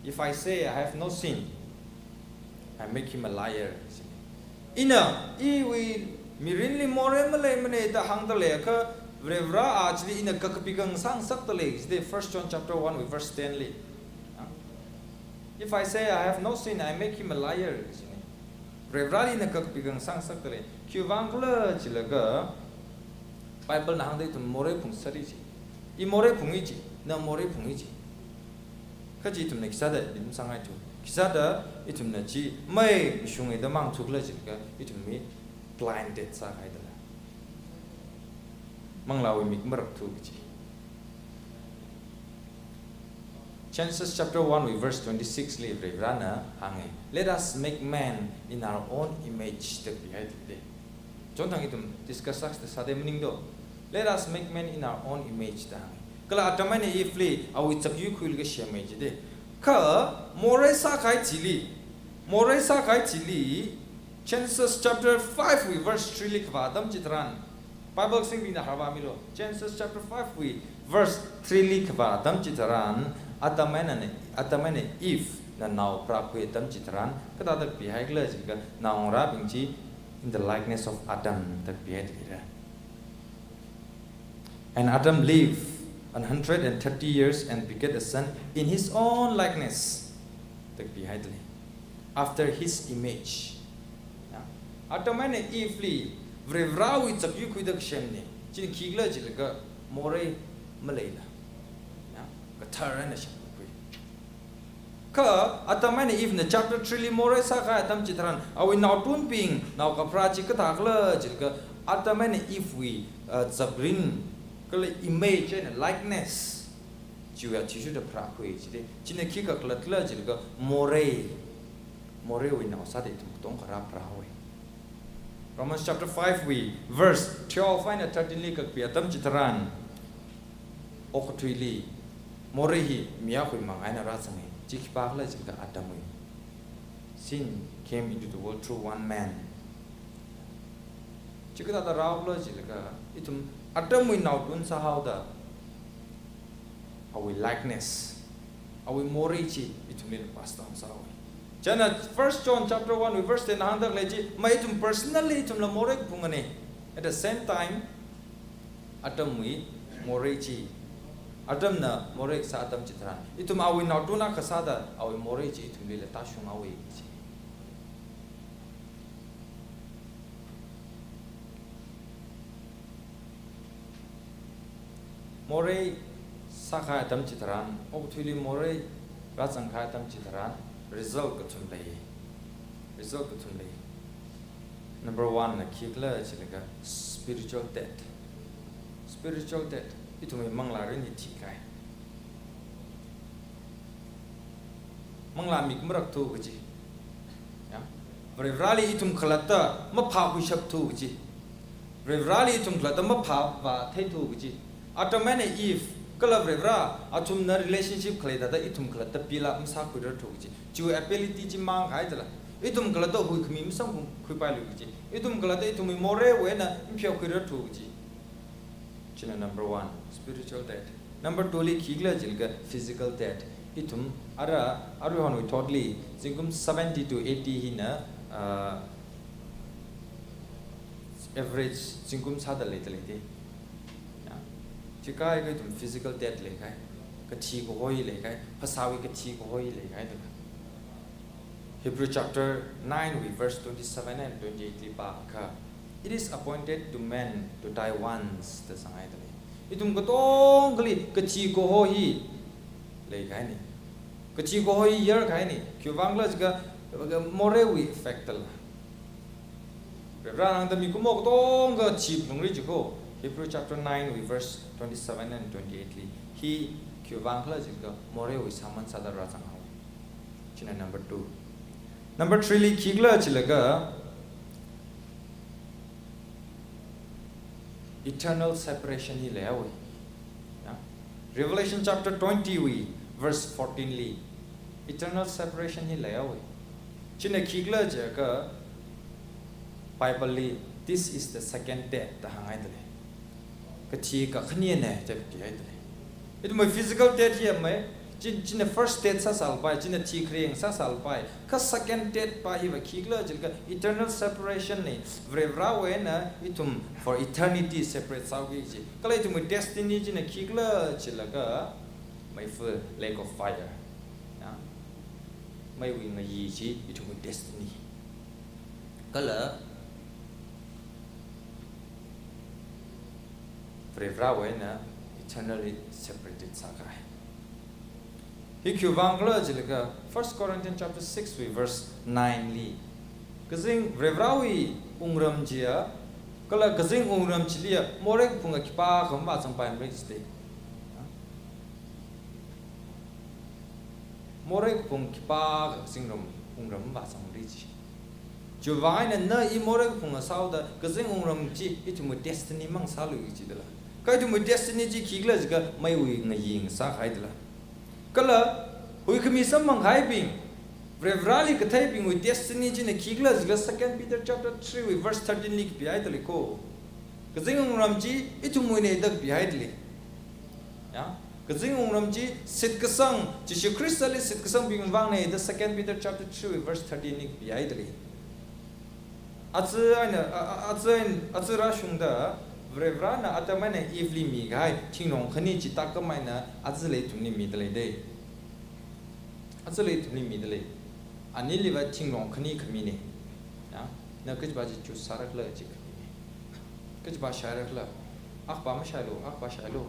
"If I say I have no sin, I make him a liar." Ina iwui mirinli morei maleimana da hāngda leiakha, Varivara chili ina kakapika ngasāngasakda lei, jide First John chapter one wui verse ten li. Ha? "If I say I have no sin, I make him a liar," jine. Varivarali ina kakapika ngasāngasakda lei. Khiwuivang khala jilaga, Bible na hāngda ithum morei phungsāra ji. I morei phunga ji, na morei phunga ji. Kha chi ithumna khisāda admit masāngaithu. Khisāda ithumna chi mai mashunga da mangthu khala jilaga, ithum mi blinded sākahaidala. Manglāwui mik marakthu kaji. Genesis chapter one wui verse twenty-six li Varivarana hānga, "Let us make man in our own image," da kapihaida lei. Chonthang ithum discuss sāda sāda maningdo. "Let us make man in our own image," da hānga. Kala Adam eina Eve li awui chapyui khuilaga semhai jide. Kha morei sākahai chili, morei sākahai chili, Genesis chapter five wui verse three li kavā atam chitharan, Bible kasingbingna harvāmilu. Genesis chapter five wui verse three li kavā atam chitharan, Adam eina, Adam eina Eve na nao pharākhui atam chitharan, kathāda kapihaikhala jilaga, naongarābing chi in the likeness of Adam da kapihaida leira. "And Adam lived an hundred and thirty years and begat a son in his own likeness." da kapihaidalei. After his image. Ya. Adam eina Eve li Varivarāwui zakyui khuida kasemna. China khikhala jilaga morei maleila. Ya. Kathar eina semkakhui. Kha Adam eina Eve na chapter three li morei sākahai atam chitharan, awui naotunbing, naokaphara chi kathākhala jilaga, Adam eina Eve wui, uh, zakrin, kala image eina likeness chiwui athishurda pharākhui jide. China khikha khalatkhala jilaga morei, moreiwui nao sāda ithum katonga rāpharāhaowa. Romans chapter five wui verse twelve eina thirteen li kakapi atam chitharan, okathuili morei hi mi akhawui manga eina rāzanga. Chi khipākhala jilaga Adamwui. Sin came into the world through one man. Chi kathāda rāhaokhala jilaga, ithum Adamwui naotun sāhaoda, awui likeness, awui morei chi ithumlila pass down sāhaowa. China First John chapter one wui verse ten hāngdalei chi, mai ithum personally ithumla morei kaphungana. At the same time, Adamwui morei chi, Adamna morei kasā atam chitharan, ithum awui naotun akha sāda awui morei chi ithumlila tāshunghaowa chi. Morei sākahai atam chitharan, okathuili morei rāzangkahai atam chitharan, result kathum lei. Result kathum lei. Number one na khikhala jilaga spiritual death. Spiritual death. Ithumwui manglārin hi thikahai. Manglā mik marakthu kaji. Ya. Varivarāli ithum khalatta maphākhuishapthu kaji. Varivarāli ithum khalatta maphāvātheithu kaji. Adam eina Eve kala Varivarā athumna relationship khalei thāda ithum khalatta pilāk masākhuirarthu kaji. Chiwui ability chi manghaidala. Ithum khalatta huikhami masamkhuipailu kaji. Ithum khalatta ithumwui moreiwui eina mapheokhuirarthu kaji. China number one, spiritual death. Number two li khikhala jilaga physical death. Ithum ara, aruihonwui thotli, zingkum seventy to eighty hina, uh, average zingkum sāda leidalei de. Ya. Chi kahai akha ithum physical death leikahai. Kathi kahoi leikahai. Phasāwui kathi kahoi leikahai da. Hebrew chapter nine wui verse twenty-seven and twenty-eight li pākha, "It is appointed to man to die once," da sāngaidalei. Ithum katongali kathi kaho hi leikahaina. Kathi kaho hi yarkahaina. Khiwuivang khala jiakha, moreiwui effect la. Varivarāna hāngda mikumo katonga thiphalungra jiakha, Hebrew chapter nine wui verse twenty-seven and twenty-eight li. Hi khiwuivang khala jiakha moreiwui sāman sāda rāzanghaowa. China number two. Number three li khikhala jilaga eternal separation hi leihaowa. Ya. Revelation chapter twenty wui verse fourteen li eternal separation hi leihaowa. China khikhala jiakha Bible li, "This is the second death," da hāngaidalei. Kathi kakhanina da kapihaidalei. Ithumwui physical death hi mai, chi, china first death sāsālapai, china thikhareng sāsālapai. Kha second death pa hiva khikhala jiakha eternal separation na, Varivarāwui eina ithum for eternity separate sāki kaji. Kala ithumwui destiny china khikhala jilaga, meiful, lake of fire. Ya. Meiwui ngayi chi ithumwui destiny. Kala Varivarāwui eina eternally separated sākahai. Hi khiwuivang khala jilaga First Corinthians chapter six wui verse nine li, kazing Varivarāwui wungram chiya, kala kazing wungram chiliya morei kaphunga khipākha mavāzangpaimara jide. Morei kaphung khipākha kazing wungram, wungram mavāzangmara ji. Chiwuivang eina na i morei kaphunga sāhaoda kazing wungram chi ithumwui destiny mang sālu jidala. Kha ithumwui destiny chi khikhala jiakha meiwui ngayi ngasākahaidala. Kala huikhami samphangkahaibing, Varivarāli katheibingwui destiny china khikhala jiakha Second Peter chapter three wui verse thirteen li kapihaidalei ko. Kazing wungram chi ithumwuina da kapihaidalei. Ya, kazing wungram chi shitkasang, Jishu Khristali shitkasangbing vangna da Second Peter chapter three verse thirteen li kapihaidalei. Aja eina, a, a, aja eina, aja rāshungda Varivarāna Adam eina Eve li mikahai thingrong khani chi tākam eina ajala ithumli midalei de. Aja lei ithumli mida lei. Anili va thingrong khani khamine. Ya, na kachiva chi choose sāra khala chi khamine. Kachiva shaira khala. Akhava mashailu, akhava shailu.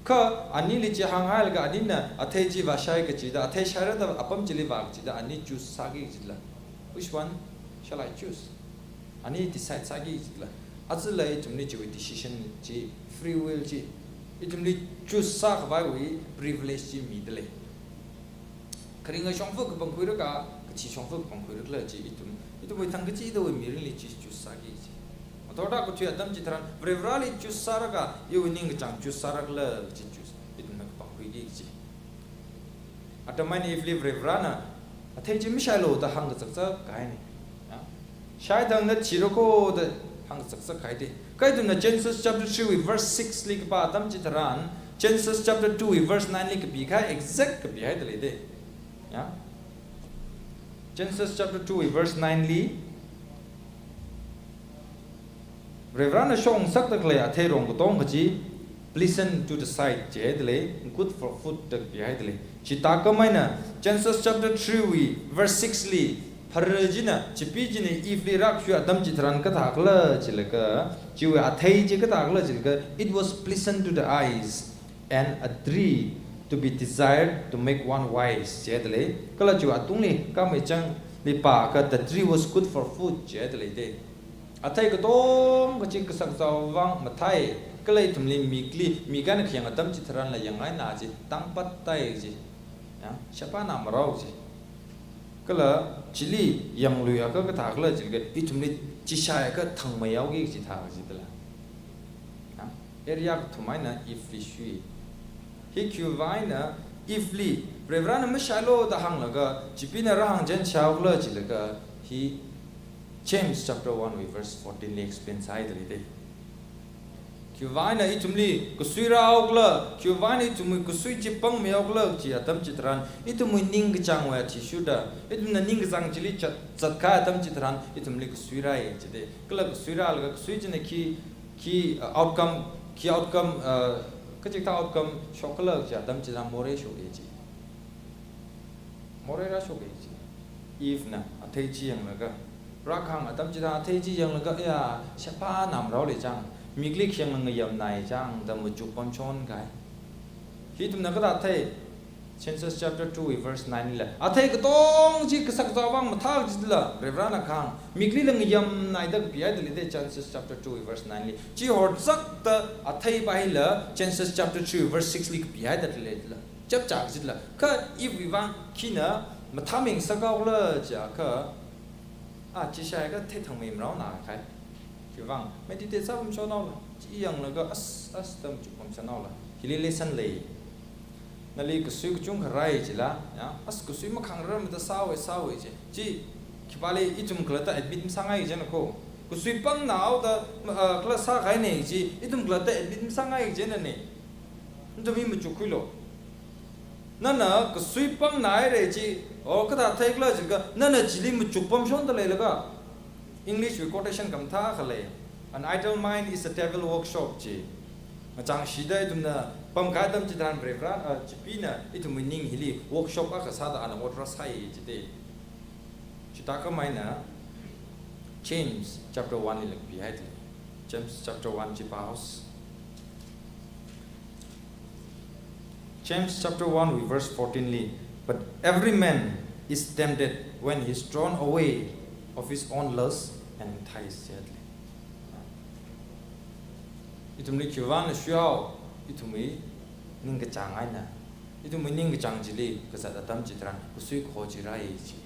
Kha anili chi hānghailaga anina athei chi vāshai kachida, athei shaira da apam chili vā kachida, ani choose sāki kachila. Which one shall I choose? Ani decide sāki kachila. Aja lei ithumli chiwui decision chi, free will chi, ithumli choose sākhavaiwui privilege chi mida lei. Kharinga shongfa kapangkhuira kha, kachi shongfa kapangkhuira khala chi ithum, ithumwui thang kachidawui mirinli chi choose sāki chi. Mathāda kathui atam chitharan, Varivarali choose sāra kha, iwui ningkachāng choose sāra khala chi choose, ithumna kapangkhuiki chi. Adam eina Eve li Varivarana, athei chi mashailu da hāngkazakzak kahaine. Ya? Shaithangda thira kho da hāngkazakzak kahai de. Kha ithumna Genesis chapter three wui verse six li kapā atam chitharan, Genesis chapter two wui verse nine li kapikahai exact kapihaida lei de. Ya? Genesis chapter two wui verse nine li, Varivarana shongasakda khalei atheirong katonga chi, pleasant to the sight jihaida lei, good for food da kapihaida lei. Chithākhamei eina Genesis chapter three wui verse six li, phara china, chipi china Eve li rākashui atam chitharan kathā khala chilaga, chiwui athei chi kathā khala chilaga, it was pleasant to the eyes and a tree to be desired to make one wise jihaida lei. Kala chiwui atungli, kamei changli pākha, the tree was good for food jihaida lei de. Athei katonga chi kasakzao vang mathāi, kala ithumli mikli, mik eina khayang atam chitharanla yangngaina chi, tangpat tai chi. Ya, shapana marao chi. Kala chili yanglui akha kathā khala chilaga, ithumli chi shaiakha thangmeihaoki chithā chi dala. Ya, area kathum eina Eve li shui. Hi khiwui vang eina Eve li, Varivarana mashailu da hānglaga, chipina rāhāng chieina shaokhala chilaga, hi James chapter one wui verse fourteen li explain sāhaida lei de. Khiwui vang eina ithumli kasui rāhaokhala, khiwui vang eina ithumwui kasui chi pangmeihaokhala chi atam chitharan, ithumwui ningkachāngwui athishurda, ithumna ningkachāng chili zat, zatkahai atam chitharan, ithumli kasui rāi chi de. Kala kasui rālaga kasui china khi, khi, uh, outcome, khi outcome, uh, kachikathā outcome shokkhala chi atam chitharan morei shoke chi. Morei rāshoke chi. Eve na athei chi yanglaga, rākahāng atam chitharan athei chi yanglaga, ya, shapana marao lei chang, mikli khayangla ngayamnai chang da machuk pamshon kahai. Hi ithumna kathā thei, Genesis chapter two verse nine lila, athei katonga chi kasakzao vang mathā kachila, Varivarana kahāng, miklila ngayamnai da kapihaida lei de, Genesis chapter two verse nine li. Chi horzakta athei pa hila Genesis chapter three verse six li kapihaida lei dala. Chapchā kachila. Kha Eve wui vang khina mathāmei ngasakhaokhala chiakha, a, chi shaiakha thei thangmei maraona kahai. Khiwui vang, meditate sāpamshon haola. Chi yanglaga as, as da machuk pamshon haola. Hili lesson lei. Nali kasui kachungkha rāi chila, ya, as kasui makhangrar mada sāhaowe, sāhaowe chi. Chi, khipāli ithum khalatta admit masāngai china kho. Kasui pangna haoda, ma, ah, khala sākahaine chi, ithum khalatta admit masāngai china ne. Nathum hi machukkhuilu. Nana kasui pangnahaire chi, o kathā theikhala chilaga, nana chili machuk pamshonda leilaga. English wui quotation khamathā akha lei. An idle mind is a devil workshop chi. Ngachangshida ithumna pamkahai atam chitharan Varivarana, ah, chipina ithumwui ning hili workshop akha sāda ana ot rāsai chi de. Chithākhamei eina James chapter one lila kapihaida lei. James chapter one chi pāhaosa. James chapter one wui verse fourteen li, "But every man is tempted when he is drawn away of his own lust and enticed," jihaida lei. Ithumli khiwui vangna shuihao, ithumwui ningkachāng eina. Ithumwui ningkachāng chili kazat atam chitharan, kasui kaho chi rāi chi.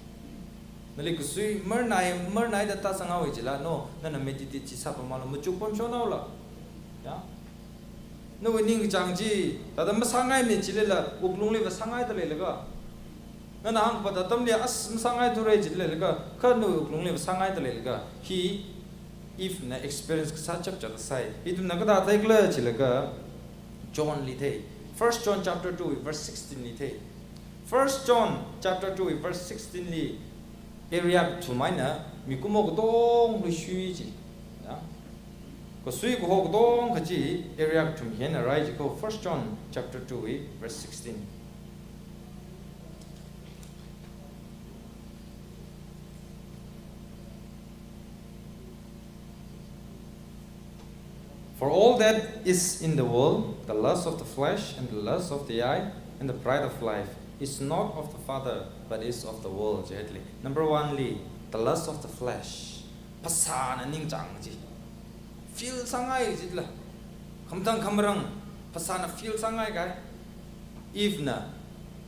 Nali kasui marnai, marnai da tāsang haowe chila, no, nana meditate chi sāpamhaolu, machuk pamshon haola. Ya? Nawui ningkachāng chi, thāda masāngaimane chilila, wuklungli vāsāngaida leilaga. Nana hāngkaphā atamli as masāngaithura chi leilaga, kha nawui wuklungli vāsāngaida leilaga. Hi Eve na experience kasā chapchap sāi. Ithumna kathā theikhala chilaga, John li thei. First John chapter two verse sixteen li thei. First John chapter two verse sixteen li, area kathum eina mikumo katongli shui chi. Ya? Kasui kaho katongkha chi area kathum hi eina rāi chi kho, First John chapter two verse sixteen. For all that is in the world, the lust of the flesh and the lust of the eye and the pride of life, is not of the Father, but is of the world. Jihaili. Number one li, the lust of the flesh. Phasāna ningchāng chi. Fill sāngai chila. Khamtang khamarang phasāna fill sāngai kahai. Eve na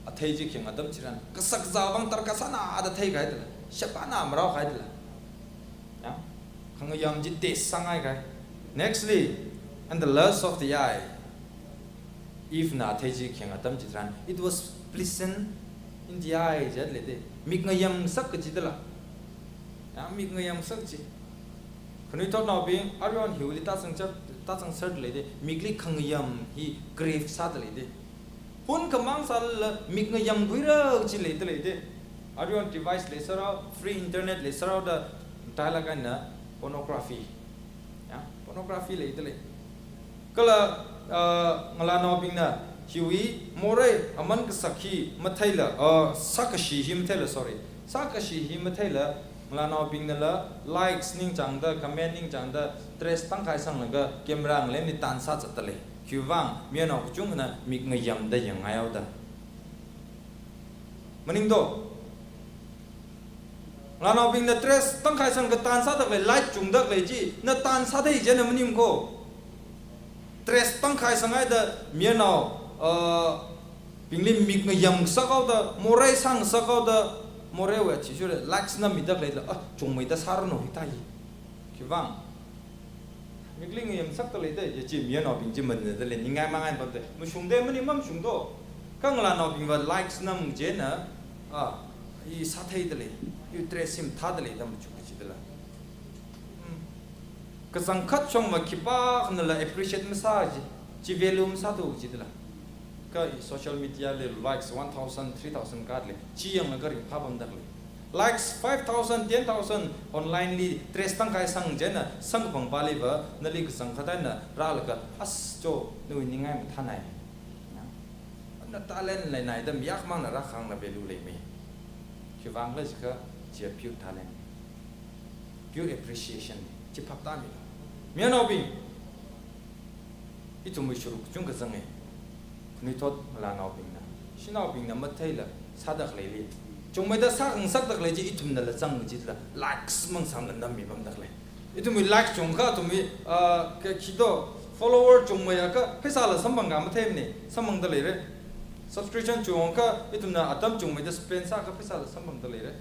athei chi khayang atam chitharan, kasak kazā vang tarākha sāna da theikahai tala. Sheba na marao kahai tala. Ya? Khangayam chi taste sāngai kahai. Nextly, and the lust of the eye. Eve na athei chi khayang atam chitharan, it was pleasant in the eye, jihaili de. Mik ngayamsak kaji tala. Ya, mik ngayamsak chi. Khanuithotnaobing, aruihon hiwuili tāzang chat, tāzang sāda lei de. Mikli khangayam hi crave sāda lei de. Hun khamang sālala mik ngayamkhuira chi leida lei de. Aruihon device leisārao, free internet leisārao da, thālāk eina pornography. Ya, pornography leida lei. Kala, ah, ngalānaobingna hiwui morei aman kasak hi matheila, ah, sākashi hi matheila, sorry. Sākashi hi matheila, ngalānaobingnala likes ningchāngda, comment ningchāngda, dress tangkhai sanglaga camera ngalemli tan sāzatda lei. Khiwuivang, mayarnao kachungkhana mik ngayamda yangngai haoda. Maning do. Ngalānaobingna dress tangkhai sanglaga tan sāda khalei, light chungda khalei chi, na tan sāthei chieina maning ko. Dress tangkhai sanghaida mayarnao, uh, bingli mik ngayamsak haoda, morei sāngasak haoda, moreiwui athishurda likes namida khaleila, ah, chungmeida sāranu hithāi. Khiwuivang. Mikli ngayamsakda lei de, ya chi mayarnaobing chi manada lei, ningai mangai pamde. Mashungde, maning mamashung do. Kha ngalānaobingva likes nam chieina, ah, i sātheida lei, i dress hi mathāda lei da machuk kachida la. Hmm. Kachangkhat shongva khipākhanala appreciate masā chi, chi value masāthu chida la. Kha i social media li likes one thousand, three thousand kāda lei, chi yanglaga ringphā pamda khalei. Likes five thousand, ten thousand online li dress tangkhai sang chieina, sangkaphang pāliva, nali kachangkhat eina rālaga, as cho, nawui ningai mathānai. Na talent leinai da mayakmangna rākhangna value leimei. Khiwuivang khala jiakha, chi pure talent. Pure appreciation. Chi phap tāmi. Mayarnaobing. Ithumwui shuruk kachungkha zange. Khanuithot ngalānaobingna, shanaobingna matheila sāda khaleili, chungmeida sāngasakda khalei chi ithumnala zang kachila, likes mang sangla nammi pamda khalei. Ithumwui likes chungkha, ithumwui, ah, ka khi do, follower chungmeiakha, pheisāla samphangkha matheimane, samphangda leire. Subscription chungkha, ithumna atam chungmeida spend sākha pheisāla samphangda leire.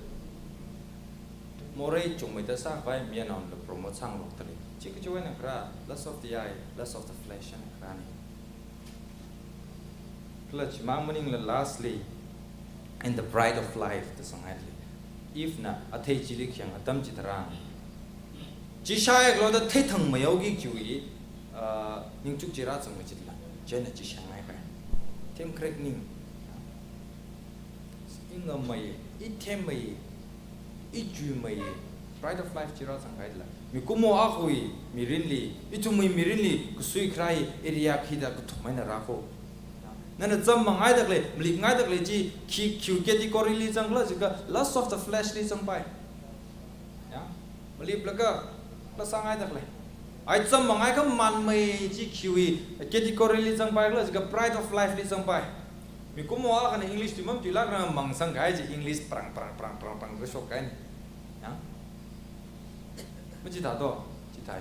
Morei chungmeida sākhavai mayarnaonala promote sāngarokda lei. Chi kachiwui eina kharā, lust of the eye, lust of the flesh eina kharāne. Kala chimang maningla lastly, and the pride of life da sanghaili. Eve na athei chili khayang atam chitharan, chi shaiaklo da theithangmei haoki khiwui, ah, ningchuk chi rāzang kachida la. Chieina chi shaingai kahai. Themkharek ning. I ngammei, i themmei, i chuimei, pride of life chi rāzang kahai tala. Mikumo akhawui mirinli, ithumwui mirinli, kasui kharai area khida kathum eina rāko. Nana chāmmangaida khalei, malikngaida khalei chi, khi, khiwui category li zangkhala jiakha, lust of the flesh li zangpai. Ya, maliplaga, la sāngaida khalei. Ai chāmmangai khamanmei chi khiwui category li zangpaikhala jiakha pride of life li zangpai. Mikumo akhana English tui mamatuilākranga mangsang kahai chi English prang, prang, prang, prang, prang, rāshok kahaine. Ya? Machithā do, chithāi.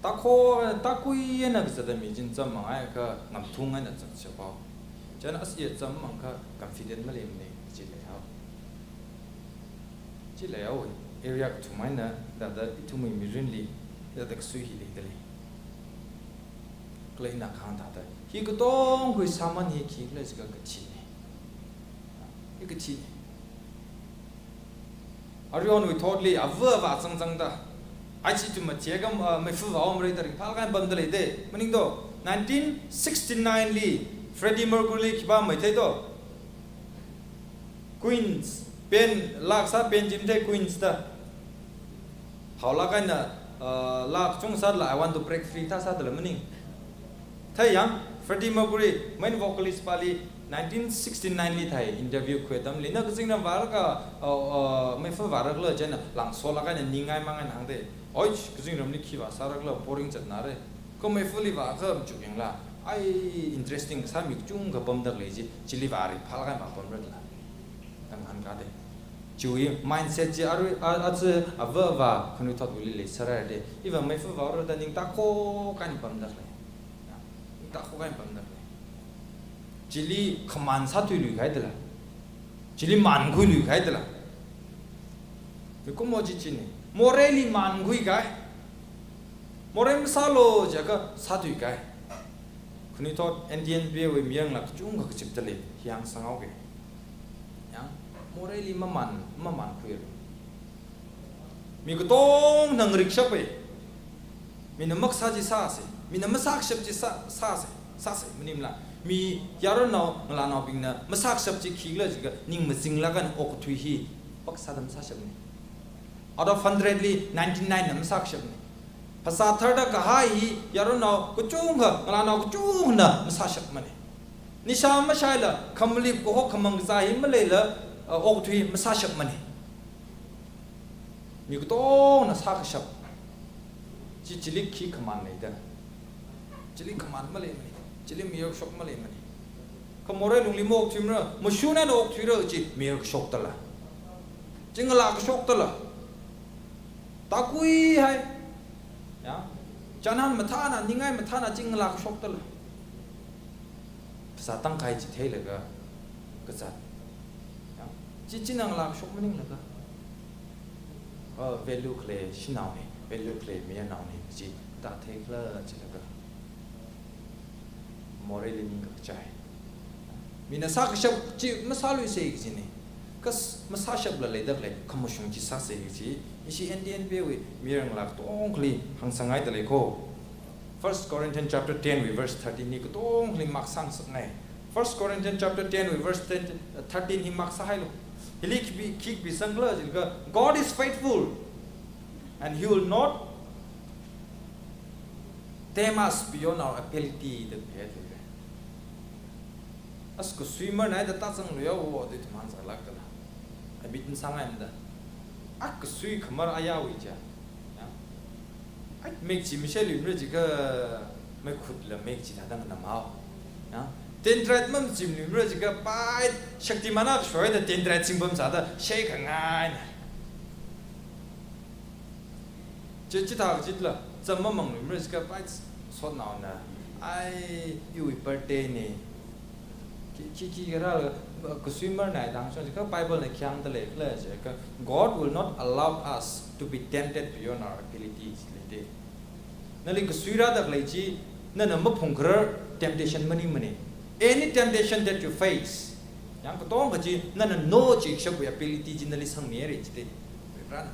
Takho, takui eina kazata mi china chāmmangaiakha ngamthung eina zatshapao. Chieina as iya chāmmangakha confident maleimane, chi leihao. Chi leihaowe, area kathum eina, thāda ithumwui mirinli, thāda kasui hi leida lei. Kala ina kahāng thāda, hi katongkhui sāman hi khikhala jiakha kathine. Hi kathine. Aruihonwui thotli, ava avā zangzangda. Ai chi ithum matheiakha, ah, meifa vāomara da ringphālāk eina pamda lei de. Maning do, nineteen sixty-nine li, Freddie Mercury li khipā maithei do. Queens, band, laa kasā band chi mathei Queens da. Haolāk eina, uh, laa kachung sālala I Want to Break Free thā sādala maning. Thei yang, Freddie Mercury, main vocalist pāli nineteen sixty-nine li thāi interview khui atamli, na kazingna vālaga, uh, uh, meifa vārakhala chieina langsolāk eina ningai mang eina hāngde. Oi, kazingramli khi vāsārakhala, boring zatnare. Kha meifali vākha machuk yangla, ai, interesting sāmi kachungkha pamdalei chi, chili vāri phālakha vāpamrala. Tang han kade. Chiwui mindset chi arui, a, aja, ava, ava, khanuithotwuili leisāra de. Iva meifa vāra da ningtakho kahaina pamdalei. Ningtakho kahaina pamdalei. Chili khaman sāthuilui kahaidala. Chili mankhuilui kahaidala. Mikumo chi chini. Moreili mankhui kahai. Morei masālu jiakha sāthui kahai. Khanuithot N T N P A wui miranglāk kachungkha kazipdalei, hi hāngsanghaoke. Yang, moreili maman, mamankhuilu. Mi katonga ngarikshapa. Mina makasā chi sāsa. Mina masākashap chi sā, sāsa. Sāsa, maningla. Mi yaronao, ngalānaobingna masākashap chi khikhala jiakha ning mazinglāk eina okathui hi, phasā sāda masāshapna. Out of hundred li ninety-nine na masākashapna. Phasā tharda kahai hi yaronao kachungkha, ngalānao kachungkhana masāshapmana. Nisha mashaila, khamalip kaho khamang kazā hi maleila, uh, okathui masāshapmana. Mi katongana sākashap chi, chili khi khaman leida? Chili khaman maleimana. Chili mayarkashok maleimana. Kha morei lungli maokthuimara, mashun eina okthuira chi mayarkashok dala. Chi ngalākashok dala. Tākhuihai. Ya. Chānhan mathāna, ningai mathāna chi ngalākashok dala. Phasā tangkhai chi theilaga kazat. Ya. Chi, china ngalākashok maninglaga, oh, value khalei shanaona, value khalei mayarnaona chi tātheikhala jilaga, moreili ningkachai. Mina sākashap chi masāluisa kajina. Kha masāshapla leidalei, khamashung chi sāsa kaji, ishi N T N P A wui miranglāk katongkhali hāngsanghaidalei ko. First Corinthians chapter ten wui verse thirteen hi katongkhali mark sāngasakngai. First Corinthians chapter ten wui verse ten, uh, thirteen hi mark sāhailu. Hili khi kapi, khi kapisangkhala jiakha, "God is faithful, and He will not tempt us beyond our ability," da kahai lei. As kasui marnai da tāzangluiya wo, da ithum hāngsālāk dala. Abit sāngaimada. A kasui khamar ayāwui cha. Ya. Ai, mekchi mashailuimara jiakha, meikhutla mekchi thāda nganamhao. Ya. Dendrite mamachimluimara jiakha, pai, Shaktiman akha shoida dendrite chingpam sāda, shai khangaina. Chi, chithā kachitla, zam mamangluimara jiakha, pai, sotnaona, ai, iwui birthday na. Khi, khi, khikhala, kasui marnai da hāngshok jiakha, Bible na khi hāngdaleikhala jiakha, "God will not allow us to be tempted beyond our ability," jilei de. Nali kasui rādalei chi, nana maphungkharar temptation maningmana. Any temptation that you face, yang katonga chi, nana no chikashapwui ability chi nali sangmihaira jide. Varivarana.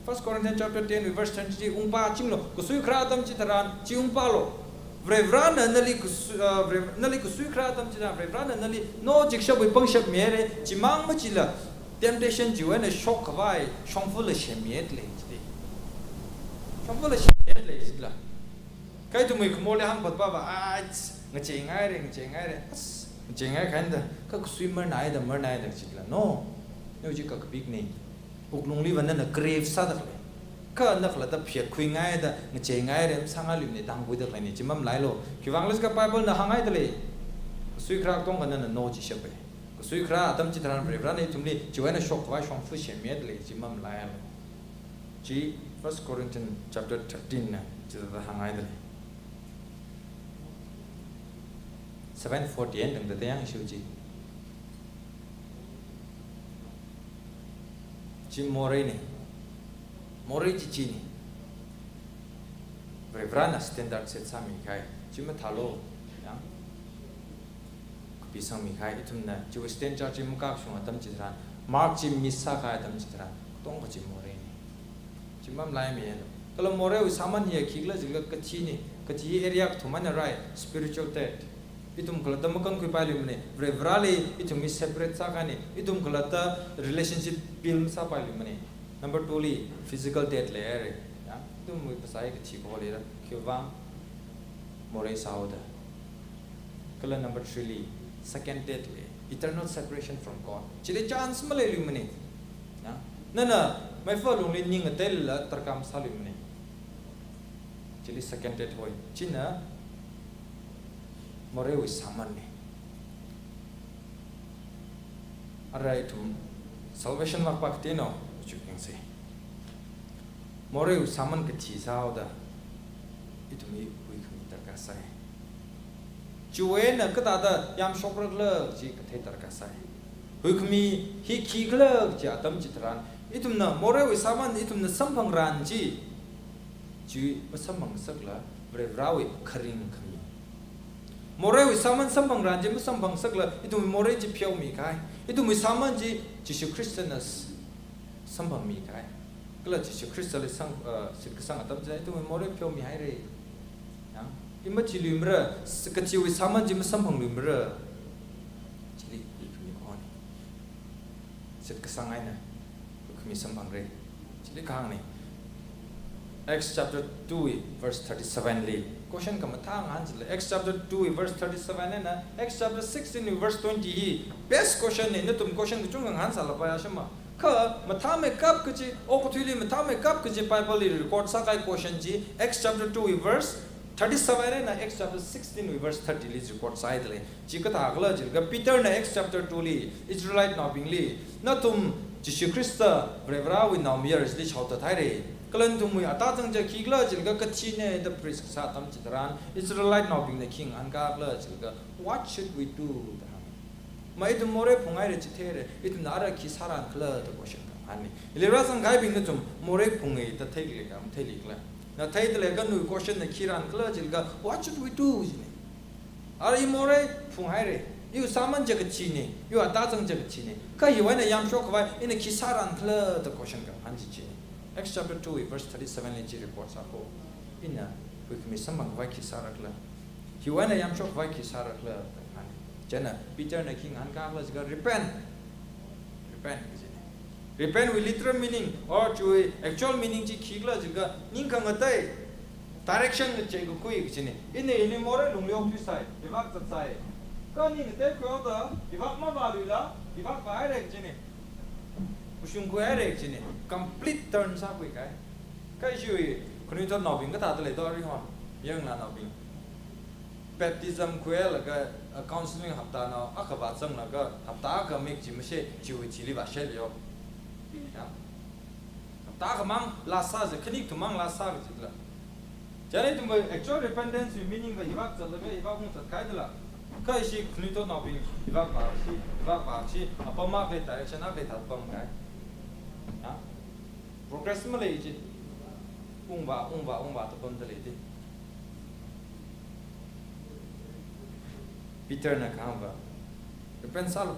First Corinthians chapter ten, verse twenty-three, ungpāchinglu, kasui kharā atam chitharan, chi ungpālu. Varivarana nali kasu-, uh, Vare-, nali kasui kharā atam chitharan, Varivarana nali no chikashapwui pangshap mihaira, chimang machila, temptation chiwui eina shokkhavai shongfala semmihaidalei jide. Shongfala semmihaidalei jidala. Kha ithumwui khamorli hāngphatpava, "Ai, ngacheingaira, ngacheingaira, as, ngacheingai khaina da, kha kasui marnaida, marnaida," jidala. No. No chi kakapikna. Wuklungliva nana crave sādalei. Kha nakhalatta phiatkhuingaida, ngacheingaira, masāngailuimana da hāngkhuidaleina, chi mamalailu. Khiwuivang jiakha Bible na hānghaidalei. Kasui kharā katonga nana no chishapa. Kasui kharā atam chitharan Varivarana ithumli chiwui eina shokkhavai shongfa semmihaidalei, chi mamalailu. Chi First Corinthians chapter thirteen na chithāda hānghaidalei. Seven forty-eight tangda tayang shuji. Chi moreina. Morei chi china. Varivarana standard set sāmikahai. Chi mathālu. Ya. Kapisangmikahai, ithumna chiwui standard chi makakashung atam chitharan, mark chi miss sākahai atam chitharan, katonga chi moreina. Chi mamalaimealu. Kala moreiwui sāman hiya khikhala jiakha kathina, kathi hi area kathum eina rai, spiritual death. Ithum khalatta makankhuipailuimana, Varivarali ithum hi separate sākahaina, ithum khalatta relationship build masāpailuimana. Number two li, physical death leihaira. Ya, ithumwui phasā hi kathi kaho leira, khiwuivang morei sāhaoda. Kala number three li, second death lei, eternal separation from God. Chili chance maleiluimana. Ya? Nana meifa lungli ning ngateilala tarkam sāluimana. Chili second death hoi. China moreiwui sāman ne. Ara ithum salvation lākpa katino, chukyangse. Moreiwui sāman kathi sāhaoda, ithumwui huikhami darkar sai. Chiwui eina kathāda yamshokra khala chi kathei darkar sai. Huikhami hi khikhala chi atam chitharan, ithumna moreiwui sāman ithumna samphangran chi, chi masamphangsakla Varivarāwui kharing khami. Moreiwui sāman samphangran chi masamphangsakla ithumwui morei chi pheomi kahai. Ithumwui sāman chi Jishu Khristana s-, samphangmi kahai. Kala Jishu Khristali sang, uh, shitkasang atam china ithumwui morei pheomi haire. Ya? I machiluimara, s-, kachiwui sāman chi masamphangluimara. Chili huikhami khon. Shitkasang eina huikhami samphangre. Chili kahāng ne. Acts chapter two verse thirty-seven li. Question khamathā ngahān chili. Acts chapter two verse thirty-seven eina Acts chapter sixteen verse twenty hi best question ne. Nathum question kachungkha ngahānsālapai ashama. Kha mathāmeikap kaji, okathuili mathāmeikap kaji Bible li record sākahai question chi, Acts chapter two verse thirty-seven eina Acts chapter sixteen verse thirty li record sāhaidalei. Chi kathākhala jilaga Peterna Acts chapter two li, Israelitenaobingli, nathum Jishu Khrista Varivarāwui naomayara chili shaothat haire. Kala nathumwui atazang chi khikhala jilaga kathine da preach kasā atam chitharan, Israelitenaobingna khi ngahānkakhala jilaga, "What should we do?" da hāng. Ma ithum morei phunghaire chitheire, ithumna ara khi sāran khala da question kahāngna. Ili rāzangkahaibing nathum morei phunge da theikhala, matheikhala. Na theidalei kha nawui question na khiran khala jilaga, "What should we do?" jine. Ara i morei phunghaire, iwui sāman chi kathine, iwui atazang chi kathine. Kha hiwui eina yamshok khavai, ina khi sāran khala da question kahāng chi chine. Acts chapter two verse thirty-seven li chi record sāko. Ina huikhami samphang khavai khi sāra khala. Hiwui eina yamshok khavai khi sāra khala da hānge. Chieina Peterna khi ngahānkakhala jilaga repent. Repent kajine. Repent wui literal meaning or chiwui actual meaning chi khikhala jilaga ning khangatei, direction ngacheikakhui kajine. Ina ili morei lungli okthuisai, hivāk zatsai. Kha ning ngateikhuihaoda, hivāk mavāluila, hivāk vāhaire kajine. Kashung khuihaire kajine. Complete turn sākhui kahai. Kha ishiwui khanuithotnaobing kathāda lei do arui hon, yanglānaobing. Baptism khuilaga, uh, counseling hapta nao akha vāzanglaga, hapta akha mik chi mashe, chiwui chili vāshailu yo. Ya. Hapta akhamang last sāsa, khanik thumang last sā kajila. Chieina ithumwui actual repentance wui meaning va hivāk zatlaga, hivāk ungzat kahaidala. Kha ishi khanuithotnaobing, hivāk vāshi, hivāk vāshi, apam akha direction akha thāda pamkahai. Ya. Progress malei chi. Ungvā, ungvā, ungvā da pamdalei chi. Peterna kahāngva, "Repent sālu.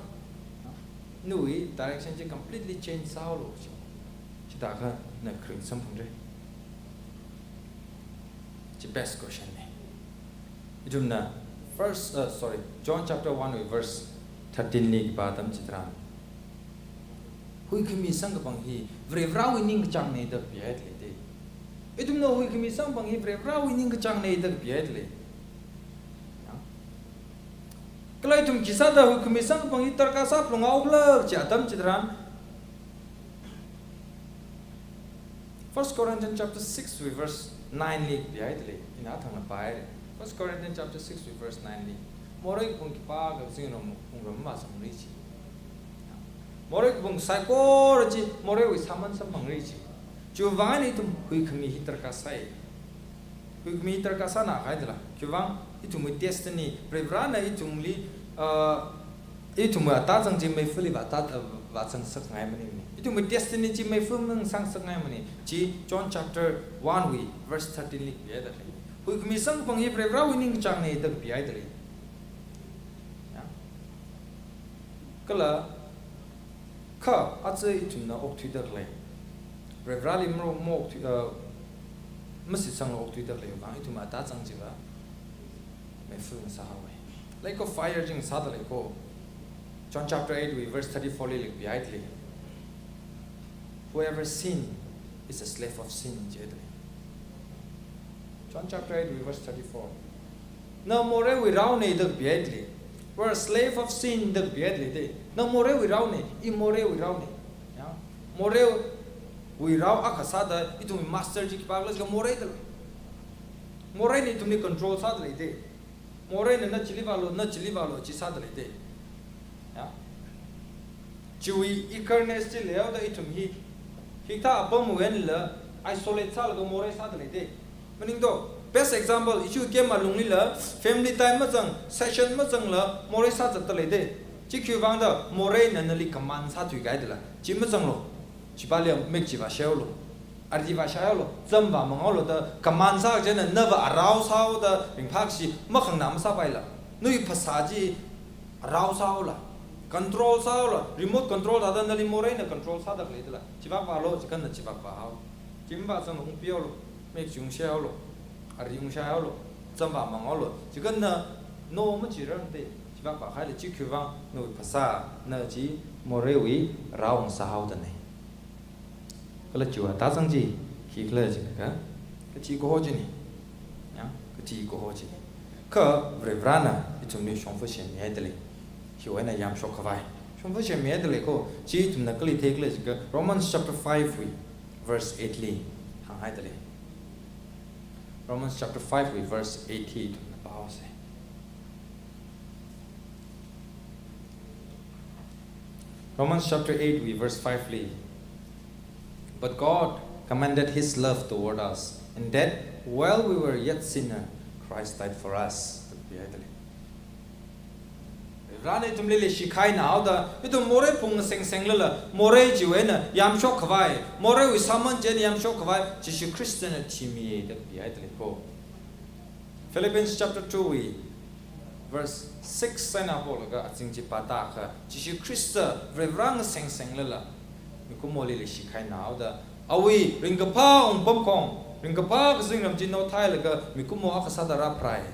Nawui direction chi completely change sāhaolu," chi. Chithākha na kharing samphangra. Chi best question ne. Ithumna first, uh, sorry, John chapter one verse thirteen li khipā atam chitharan, huikhami samkaphang hi Varivarāwui ningkachāngne da kapihaidalei te. Ithumna huikhami samkaphang hi Varivarāwui ningkachāngne da kapihaidalei. Ya. Kala ithum khisāda huikhami samkaphang hi darkar sāphalunghaokhala chi atam chitharan, First Corinthians chapter six verse nine li kapihaidalei, ina thangna pāhaire. First Corinthians chapter six verse nine li. Morei kaphung khipākha zingkum wungram mazangri chi. Morei kaphung saikora chi, moreiwui sāman samphangra chi. Chiwui vang eina ithum huikhami hi darkar sai. Huikhami darkar sānā kahaidala. Khiwuivang ithumwui destiny, Varivarāna ithumli, uh, ithumwui atazang chi meifali vāta, uh, vāzangsakngai maningmane. Ithumwui destiny chi meifali mangasangsakngai mane. Chi John chapter one wui verse thirteen li kapihaidalei. Huikhami samkaphang hi Varivarāwui ningkachāngne da kapihaidalei. Ya. Kala, kha aja ithumna okthuidalei. Varivarāli maro, maokthui, uh, mashitsangla okthuidalei vang ithumwui atazang chiva meifali ngasāhaowe. Lake of fire chi ngasādalei ko. John chapter eight wui verse thirty-four li lei kapihaidalei. "Whoever sin is a slave of sin," jidalei. John chapter eight wui verse thirty-four. Na moreiwui raone da kapihaidalei. "We're a slave of sin," da kapihaidalei te. Na moreiwui raone, i moreiwui raone. Ya. Moreiwui rao akha sāda, ithumwui master chi khipākhala jiakha moreidalei. Moreina ithumli control sāda leida. Moreina na chili vālu, na chili vālu chi sāda leida. Ya. Chiwui eagerness chi leihaoda ithum hi, hikathā apamwui eina isolate sālaga morei sāda leida. Maningdo, best example, issue game alunglila, family time mazang, session mazangla, morei sāzatda leida. Chi khiwuivang da, moreina nali command sāthuikahaidala. Chi mazanglu, chipāli mik chi vāshaihaolu, ari vāshaihaolu, zam vāmanghaolu da, command sā chieina nava arao sāhaoda, ringphākashi, makhanganā masāpaila. Nawui phasā chi arao sāhaola, control sāhaola, remote control thāda nali moreina control sāda khaleidala. Chivak vālu, chikha na chivak vāhao. Chi mavāzangla ungpihaolu, mik chi ungshaihaolu, ari ungshaihaolu, zam vāmanghaolu. Chikha na no machirangda, chivak vākahaili chi khiwuivang nawui phasāna chi moreiwui arao ngasāhaodana. Kala chiwui atāzang chi khikhala jiakha, kachi kaho china. Ya, kachi kaho china. Kha Varivarana ithumli shongfa semmihaida lei. Hiwui eina yamshok khavai. Shongfa semmihaida lei ko, chi ithumna kali theikhala jiakha, Romans chapter five wui verse eight li hānghaida lei. Romans chapter five wui verse eight hi ithumna pāhaosa. Romans chapter eight wui verse five li, "But God commended his love toward us, in that while we were yet sinner, Christ died for us." Varivarana ithumli leishi kahaina haoda, ithum morei phung sengsenglala, morei chiwui eina yamshok khavai, moreiwui sāman chieina yamshok khavai, Jishu Khristana thimiya da pihaida lei ko. Philippians chapter two wui verse six eina polaga azing chi pāda kha, Jishu Khrista Varivara ngasengsenglala, mikumoli leishi kahaina haoda, awui ringkaphā wungpamkhong, ringkaphā kazingram chi nothailaga mikumo akha sāda rāpharai.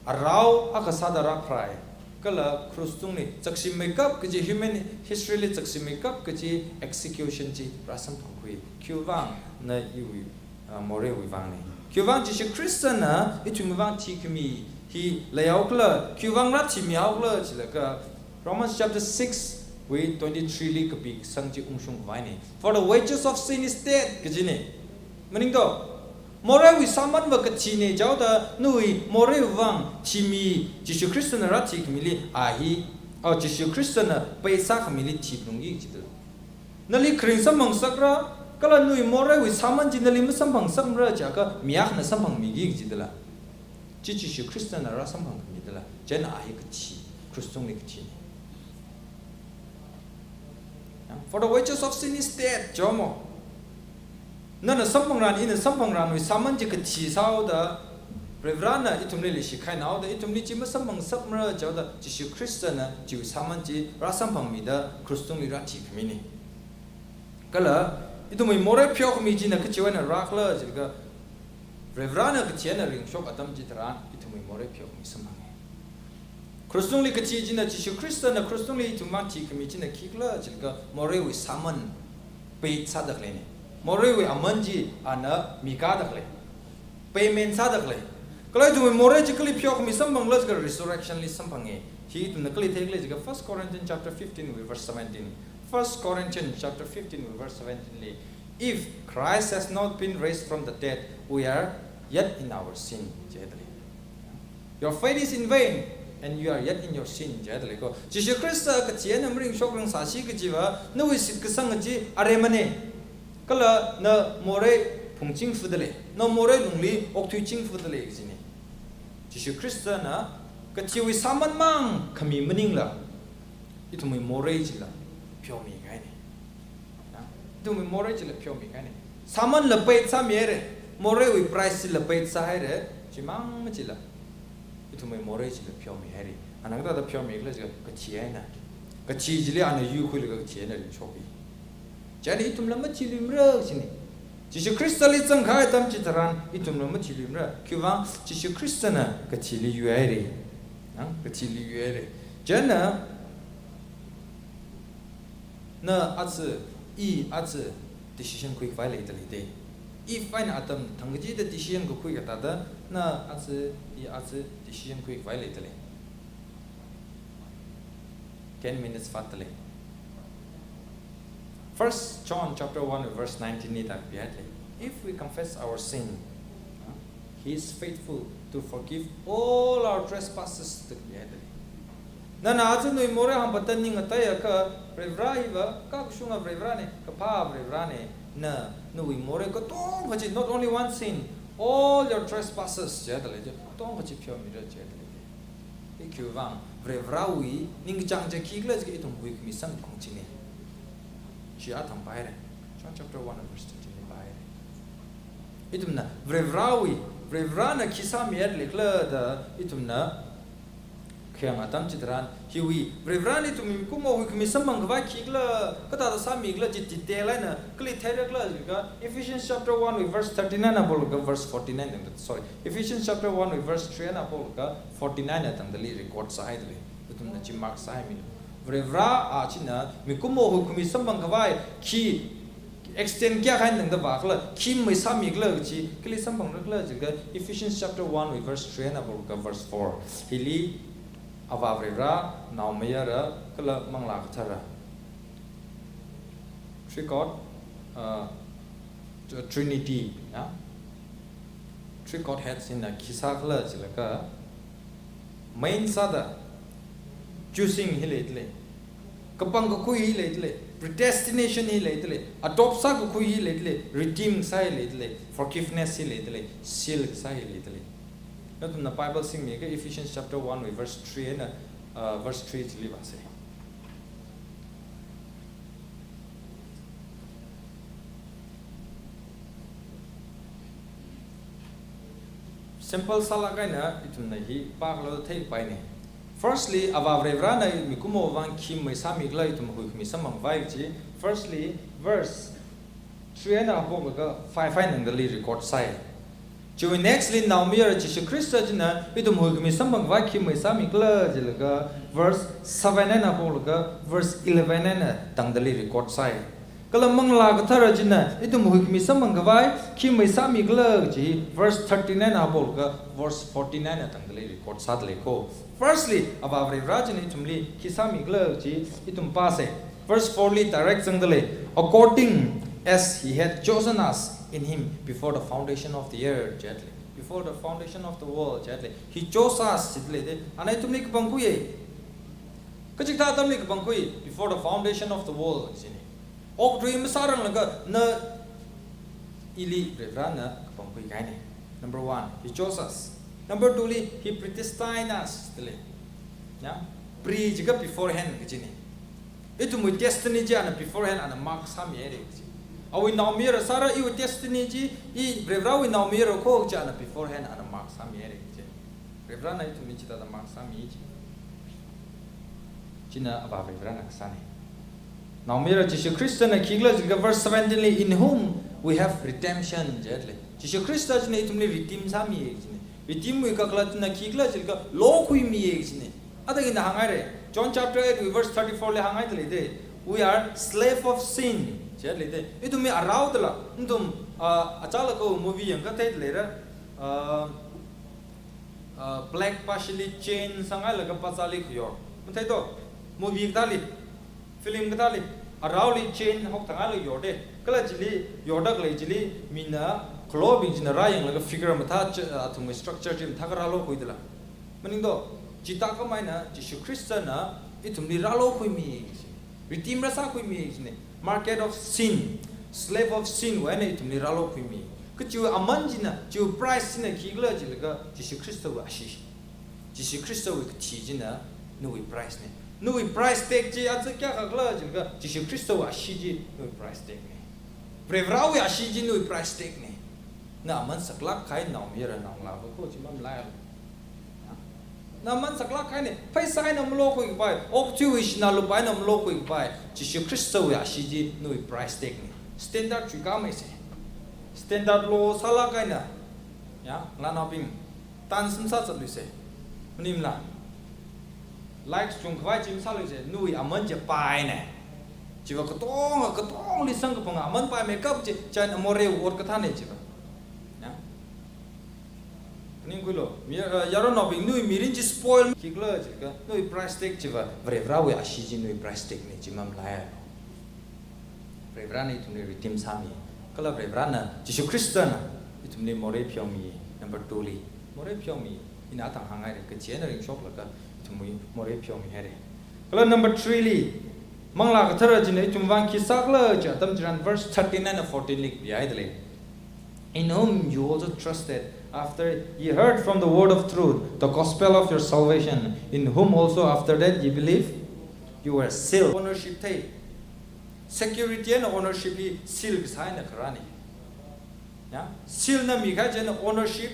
Arao akha sāda rāpharai. Kala cross tungli chakshimmeikap kaji, human history li chakshimmeikap kaji execution chi rāsamphangkhui. Khiwuivang na iwui, ah, moreiwui vangna. Khiwuivang Jishu Khristana ithumwui vang thikhami hi leihaokhala, khiwuivang rāthimihaokhala jilaga, Romans chapter six wui twenty-three li kapi kasang chi ungshung khavaina. "For the wages of sin is death," kajina. Maningdo, moreiwui sāmanva kathina jihaoda, nawui moreiwui vang thimi, Jishu Khristana rāthikhamili a hi, oh, Jishu Khristana pay sākhamili thiphalungki kajida. Nali kharing samphangsakra, kala nawui moreiwui sāman chi nali masamphangsakmara jiakha mi akhana samphangmiki kajidala. Chi Jishu Khristana rāsamphangkhamidala. Chieina a hi kathi, cross tungli kathina. Ya, "For the wages of sin is death," jimo. Nana samphangranu, ina samphangranuwui sāman chi kathi sāhaoda, Varivarana ithumli leishi kahaina haoda, ithumli chi masamphangsakmara jihaoda, Jishu Khristana chiwui sāman chi rāsamphangmida cross tungli rāthikhamina. Kala, ithumwui morei pheokhami china kachiwui eina rākhala jilaga, Varivarana kachi eina ringshok atam chitharan, ithumwui morei pheokhami samphanga. Cross tungli kathi china, Jishu Khristana cross tungli ithumwui vang thikhami china khikhala jilaga, moreiwui sāman paid sāda khaleina. Moreiwui aman chi ana mikāda khalei. Payment sāda khalei. Kala ithumwui morei chi kali pheokhami samphangkhala jiakha resurrection li samphanga. Hi ithumna kali theikhala jiakha First Corinthians chapter fifteen wui verse seventeen. First Corinthians chapter fifteen wui verse seventeen li, "If Christ has not been raised from the dead, we are yet in our sin," jida lei. "Your faith is in vain, and you are yet in your sin," jida lei ko. Jishu Khrista kachi eina maringshok rangsāsi kajiva, nawui shitkasang chi aremana. Kala na morei phungchingfuda lei, na morei lungli okthuichingfuda lei kajina. Jishu Khristana kathiwui sāman mang khami maningla, ithumwui morei chila pheomi kahaina. Ya, ithumwui morei chila pheomi kahaina. Sāmanla paid sāmihaira, moreiwui price chila paid sāhaira, chimang machila ithumwui morei chila pheomihaira. Ana kathāda pheomikhala jiakha kathi eina. Kathi chili ana yuikhuilaga kathi eina ringshokki. Chieina ithumla mathiluimara kajina. Jishu Khristali zangkahai atam chitharan ithumla mathiluimara. Khiwuivang Jishu Khristana kathili yuihaira. Nang kathili yuihaira. Chieina na aja, i aja decision khuikhavai leida lei de. If eina atam thangkachida decision kakhui kathāda, na aja, i aja decision khuikhavai leida lei. Ten minutes vātda lei. First John chapter one verse nineteen li hithāda pihaida lei. If we confess our sin, huh? He is faithful to forgive all our trespasses, da kaya dali. Nana aja nawui morei hāngpatan ning ataiakha, Varivara hiva, kakashunga Varivarane, kaphā Varivarane, na, nawui morei katonga chi, not only one sin, all your trespasses, jida lei chi, katonga chi pheomira jida lei. Hi khiwuivang, Varivarawui ningkachāng chi khikhala jiakha ithum huikhami samphang chine. Chi athang pāhaire. John chapter one verse thirteen li pāhaire. Ithumna Varivarawui, Varivarana khi sāmihaira khala da ithumna khayang atam chitharan, hiwui, Varivarana ithum mikumo huikhami samphang khavai khikhala, kathāda sāmikhala chi detail eina kali theira khala jiakha, Ephesians chapter one wui verse thirty-nine eina polaga verse forty-nine tangda, sorry, Ephesians chapter one wui verse three eina polaga forty-nine tangdali record sāhaida lei. Ithumna chi mark sāhaimilu. Varivara a china mikumo huikhami samphang khavai khi extent kayākha eina tangda vākhala, khi mei sāmikhala kaji, kali samphangra khala jiakha, Ephesians chapter one wui verse three eina polaga verse four. Hili Avā Varivara, Naomayara, kala Manglā Kathara. Three God, uh, Trinity, ya? Three Godheads hina khi sākhala jilaga, main sāda, choosing hi leida lei, kapangkakhui hi leida lei, predestination hi leida lei, adopt sākakhui hi leida lei, redeem sā hi leida lei, forgiveness hi leida lei, seal sā hi leida lei. Nathumna Bible singmiakha Ephesians chapter one wui verse three eina, uh, verse three chili vāsa. Simple sālāk eina ithumna hi pākhala theipaine. Firstly, Avā Varivarana mikumo vang khi mei sāmikhala ithum huikhami samphang khavai chi. Firstly, verse three eina polaga five eina tangdali record sāi. Chiwui next li Naomayara Jishu Khrista china ithum huikhami samphang khavai khi mei sāmikhala jilaga verse seven eina polaga verse eleven eina tangdali record sāi. Kala Manglā Kathara china ithum huikhami samphang khavai khi mei sāmikhala kaji verse thirty-nine eina polaga verse forty-nine eina tangdali record sāda lei ko. Firstly, Avā Varivara china ithumli khi sāmikhala kaji ithum pāsa. Verse four li direct zangda lei, "According as he had chosen us in him before the foundation of the earth," jida lei. "Before the foundation of the world," jida lei. "He chose us," jida lei de. Ana ithumli kapangkhuiya. Kachikathā atamli kapangkhui, "before the foundation of the world," jine. Okathui masāranglaga na ili Varivarana kapangkhui kahaine. Number one, he chose us. Number two li, he predestined us, jida lei. Ya? Pre jiakha beforehand kajine. Ithumwui destiny chi ana beforehand ana mark sāmihaire kaji. Awui naomayara sāra, iwui destiny chi, i Varivarawui naomayara ko kaji ana beforehand ana mark sāmihaire kaji. Varivarana ithumli chithāda mark sāmi chi. China Avā Varivarana kasāne. Naomayara Jishu Khristana khikhala jiakha verse seventeen li, "In whom we have redemption," jida lei. Jishu Khrista china ithumli redeem sāmiya kajine. Redeem wui kakhalatna khikhala jiakha lokhuimiya kajine. Athang ina hānghaire. John chapter eight wui verse thirty-four li hānghaida lei de. "We are slave of sin," jida lei de. Ithumwui arao dala. Ithum, ah, achālakha movie yangakha theida leira. Ah, ah, black pashili chain sanghailaga pazāli khayor. Mathei to? Movie kathāli, film kathāli, araoli chain hokthanghailaga yorde. Kala chili yorda khalei chili mina khalobing china rāyanglaga figure mathā ch-, athumwui structure chi mathākha rālokhui dala. Maning to, chithā khamei eina Jishu Khristana ithumli rālokhuimi. Redeem rāsākhuimi jine. Market of sin, slave of sin wui eina ithumli rālokhuimi. Kachiwui aman china, chiwui price china khikhala jilaga Jishu Khristawui ashee. Jishu Khristawui kathi china nawui price ne. Nawui price tag chi aja kayākha khala jilaga Jishu Khristawui ashee chi nawui price tag ne. Varivarawui ashee chi nawui price tag ne. Na aman saklāk kahai naomayara naongalāva ko chi mamalaialu. Na aman saklāk kahaine, pheisā eina malokhui kapai, okathuiwui sinā lupā eina malokhui kapai, Jishu Khristawui ashee chi nawui price tag ne. Standard chuikāmeise. Standard low sālāk eina, ya, ngalānaobing, dance masāzatluise. Maningla. Likes chungkhavai chi masāluise, nawui aman chi paine. Chiva katonga, katongli samkaphanga aman pai makeup chi, china morei ot kathāne chiva. Ya. Ningkhuilu, mi, uh, yaronnaobing, nawui mirin chi spoil khikhala jiakha, nawui price tag chiva, Varivarawui ashee chi nawui price tag ne chi mamalaialu. Varivarana ithumli redeem sāmi. Kala Varivarana, Jishu Khristana, Ithumli morei pheomi, number two li. Morei pheomi, ina thang hānghaira, kachieina ringshoklaga ithumwui morei pheomihaira. Kala number three li, Manglā Kathara china ithumwui vang khi sākhala chi atam chitharan verse thirteen and fourteen li kapihaida lei. In whom you also trusted, after ye heard from the word of truth, the gospel of your salvation, in whom also after that ye believed, you were sealed. Ownership thei. Security eina ownership hi seal kasā eina kharāna. Ya, seal na mikahai chieina ownership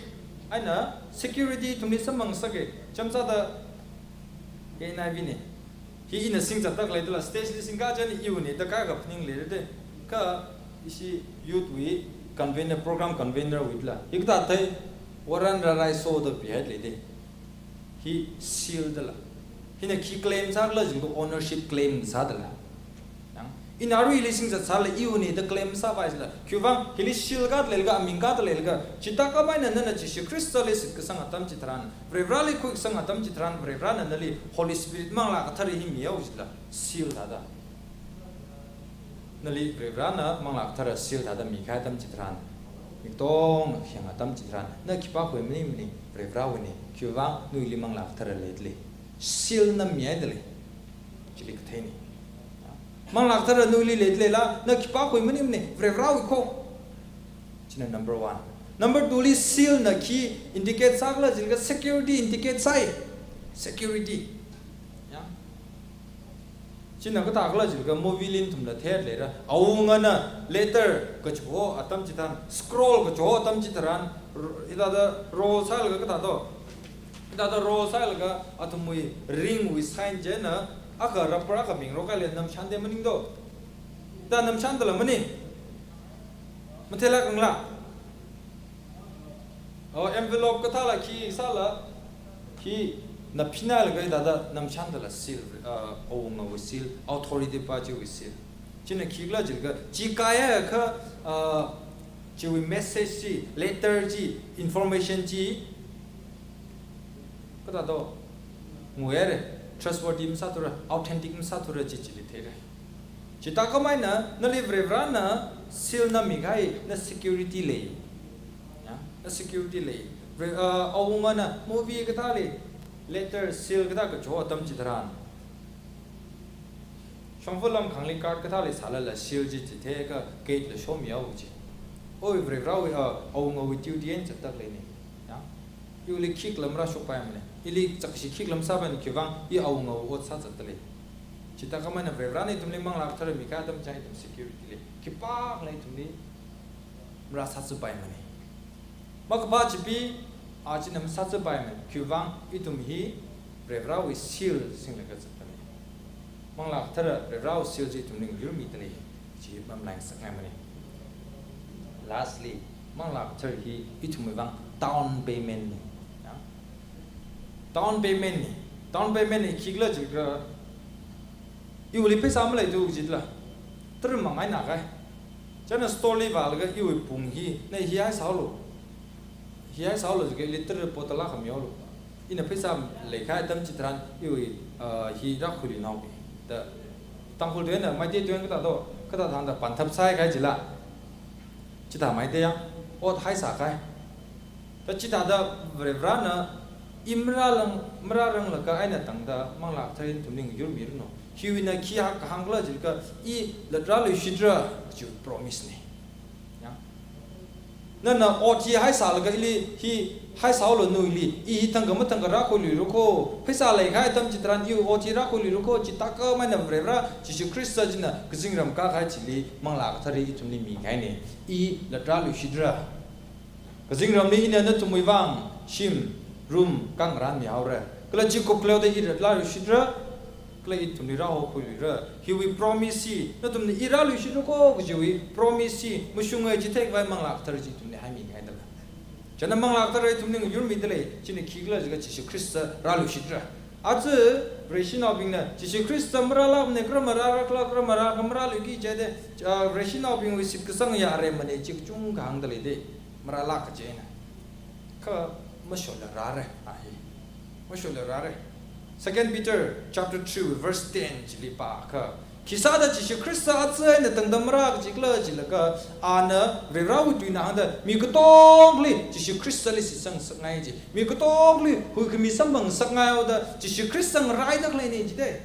eina security ithumli samphang sāki. Chāmsāda N I V na. Hi ina singzatda khaleidala, stage li singkahai chieina iwuina da kha kaphaning leida. Kha ishi youth wui convener, program convener wuila, hikathā thei, Varena rāraiso da pihaida leida. Hi seal dala. Hina khi claim sākhala jiakha ownership claim sādala. Yang, ina aruili singzat sālala iwuina da claim sāpai sālala, khiwuivang hili seal kāda leilakha, aming kāda leilakha, chithākhamei eina nana Jishu Khristali shitkasang atam chitharan, Varivarali khuikasang atam chitharan, Varivarana nali Holy Spirit, Manglā Kathara hi mihaowa jila, seal thāda. Nali Varivarana Manglā Kathara seal thāda mikahai atam chitharan, mi katonga khayang atam chitharan, na khipākhui maningmana, Varivarawuina, khiwuivang nawuili Manglā Kathara leida lei. Seal na mihaida lei. Chili katheina. Manglā Kathara nawuili leida leila, na khipākhui maningmana, Varivarawui kho. China number one. Number two li seal na khi indicate sākhala jiakha security indicate sāi. Security. Ya. China kathākhala jiakha movie li nathumla theida leira. Awungana letter kacho atam chitharan, scroll kacho atam chitharan, r-, hithāda roll sālaga kathā do. Hithāda roll sālaga athumwui ringwui sign chieina, akha rubber akha mingrok kahaila namshanda maning do. Da namshandala maning. Matheilāk khangaila. O, envelope kathāla khi sāla, khi naphinalaga hithāda namshandala seal, uh, awungawui seal, authority pa chiwui seal. China khikhala jiakha, chi kayākha, uh, chiwui message chi, letter chi, information chi, kathā do, nguihaira, trustworthy masāthura, authentic masāthura chi chili theira. Chithākhamei eina, nali Varivarana seal na mikahai, na security lei. Ya, na security lei. Vari-, uh, awungana movie kathāli letter seal kathā kacho atam chitharan, shongfa lamkhangli card kathāli sālala seal chi chitheikha gate la shomihaowa ji. Oi, Varivarawui, uh, awungawui duty eina zatda khaleina. Ya. Iwuili khikhala marāshokpaimana. Ili chakshi khikhala masāpaimana, khiwuivang i awungawui ot sāzatda lei. Chithākhamei eina Varivarana ithumli Manglā Kathara mikahai atam chitharan ithum security lei. Khipākhala ithumli marāsāzatpaimana. Makaphā chipi, a china masāzatpaimana, khiwuivang ithum hi Varivarawui seal singlaga zatda lei. Manglā Kathara Varivarawui seal chi ithumli yurmida lei, chi mamalai ngasakngaimana. Lastly, Manglā Kathara hi ithumwui vang down payment na. Ya. Down payment na. Down payment na khikhala jiakha, iwuili pheisā maleithu jila, tara mangaina kahai. China store li vālaga iwui pung hi, na hi haisālu. Hi haisālu jiakha ili tara bottle akha mihaolu. Ina pheisā leikahai atam chitharan iwui, uh, hi rākhuiluinaoki. Da Tangkhul tuina, Meitei tuina kathā do, kathā thangda panthap sāi kahai jila. Chithā Meitei yang, ot haisā kahai. Da chithāda Varivarana i marālang, marāranglakha eina tangda Manglā Kathara ithumli ngayurmiranu. Hiwuina khi hāng, kahāng khala jiakha, i lat rāluishitra, kachi promise na. Ya. Nana ot hi haisālaga ili hi haisāolu nawuili, i hi thangkha mathangkha rākhuiluira kho, pheisā leikahai atam chitharan iwui ot hi rākhuiluira kho, chithākhamei eina Varivara Jishu Khrista china kazingram kākahai chili Manglā Kathara ithumli mikahaina. I lat rāluishitra. Kazingramli ina nathumwui vang shim, room, kangarān mihaora. Kala chi kupleoda i lat rāluishitra, kala ithumli rāhokhuiluira. Hiwui promise hi, nathumna i rāluishitra kho kajiwui promise hi mashunga, chitheikhavai Manglā Kathara chi ithumli haimikahaidala. China Manglā Kathara ithumli ngayurmida lei, china khikhala jiakha Jishu Khrista rāluishitra. Aja Vareshinaobingna Jishu Khrista marālākmana, kha marāra khala, kha marākha marāluiki jida, ah, Vareshinaobingwui shitkasang ya aremana chi kachungkha hāngda leida, marālāk kajina. Kha mashola rāra, a hi. Mashola rāra. Second Peter chapter two verse ten chili pākha, Khisāda Jishu Khrista aja eina tangda marā kaji khala jilaga, ana Varivarawui tuina hāngda mi katongli Jishu Khristali shitsang ngasakngai ji. Mi katongli huikhami samphang ngasakngai haoda Jishu Khrista ngaraida khaleina jida.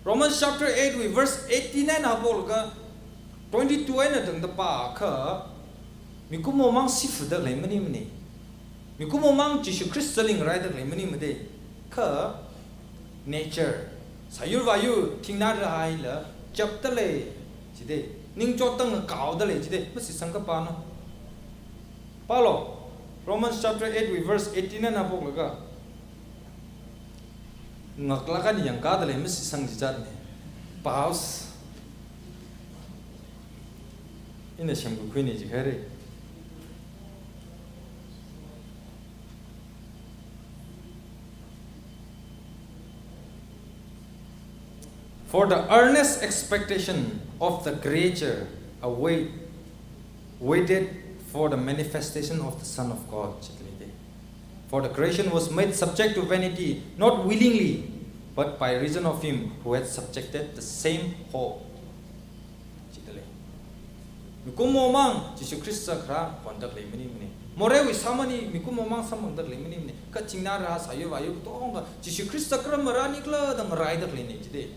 Romans chapter eight wui verse eighteen eina haophoklaga twenty-two eina tangda pākha, mikumomang sifuda khalei maningmana. Mikumomang Jishu Khristali ngaraida khalei maningmada. Kha nature, sāyur vāyur, thingnā rahā hila chapda lei jida. Ningchot tangkhaoda lei jida. Mashitsang kapāna. Pālu, Romans chapter eight wui verse eighteen eina haophoklaga, ngaklāk eina yangkāda lei, mashitsang chichatna. Pause. Ina semkakhuina jihaira. For the earnest expectation of the creature await, waited for the manifestation of the Son of God. For the creation was made subject to vanity, not willingly, but by reason of him who had subjected the same hope. Jida lei. Mikumomang Jishu Khrista kharā honda khalei maningmana. Moreiwui sāmana, mikumomang samphangda khalei maningmana. Kha thingnā rahā sāyur vāyur katonga Jishu Khrista kharam marāni khala da ngaraida khaleina jida.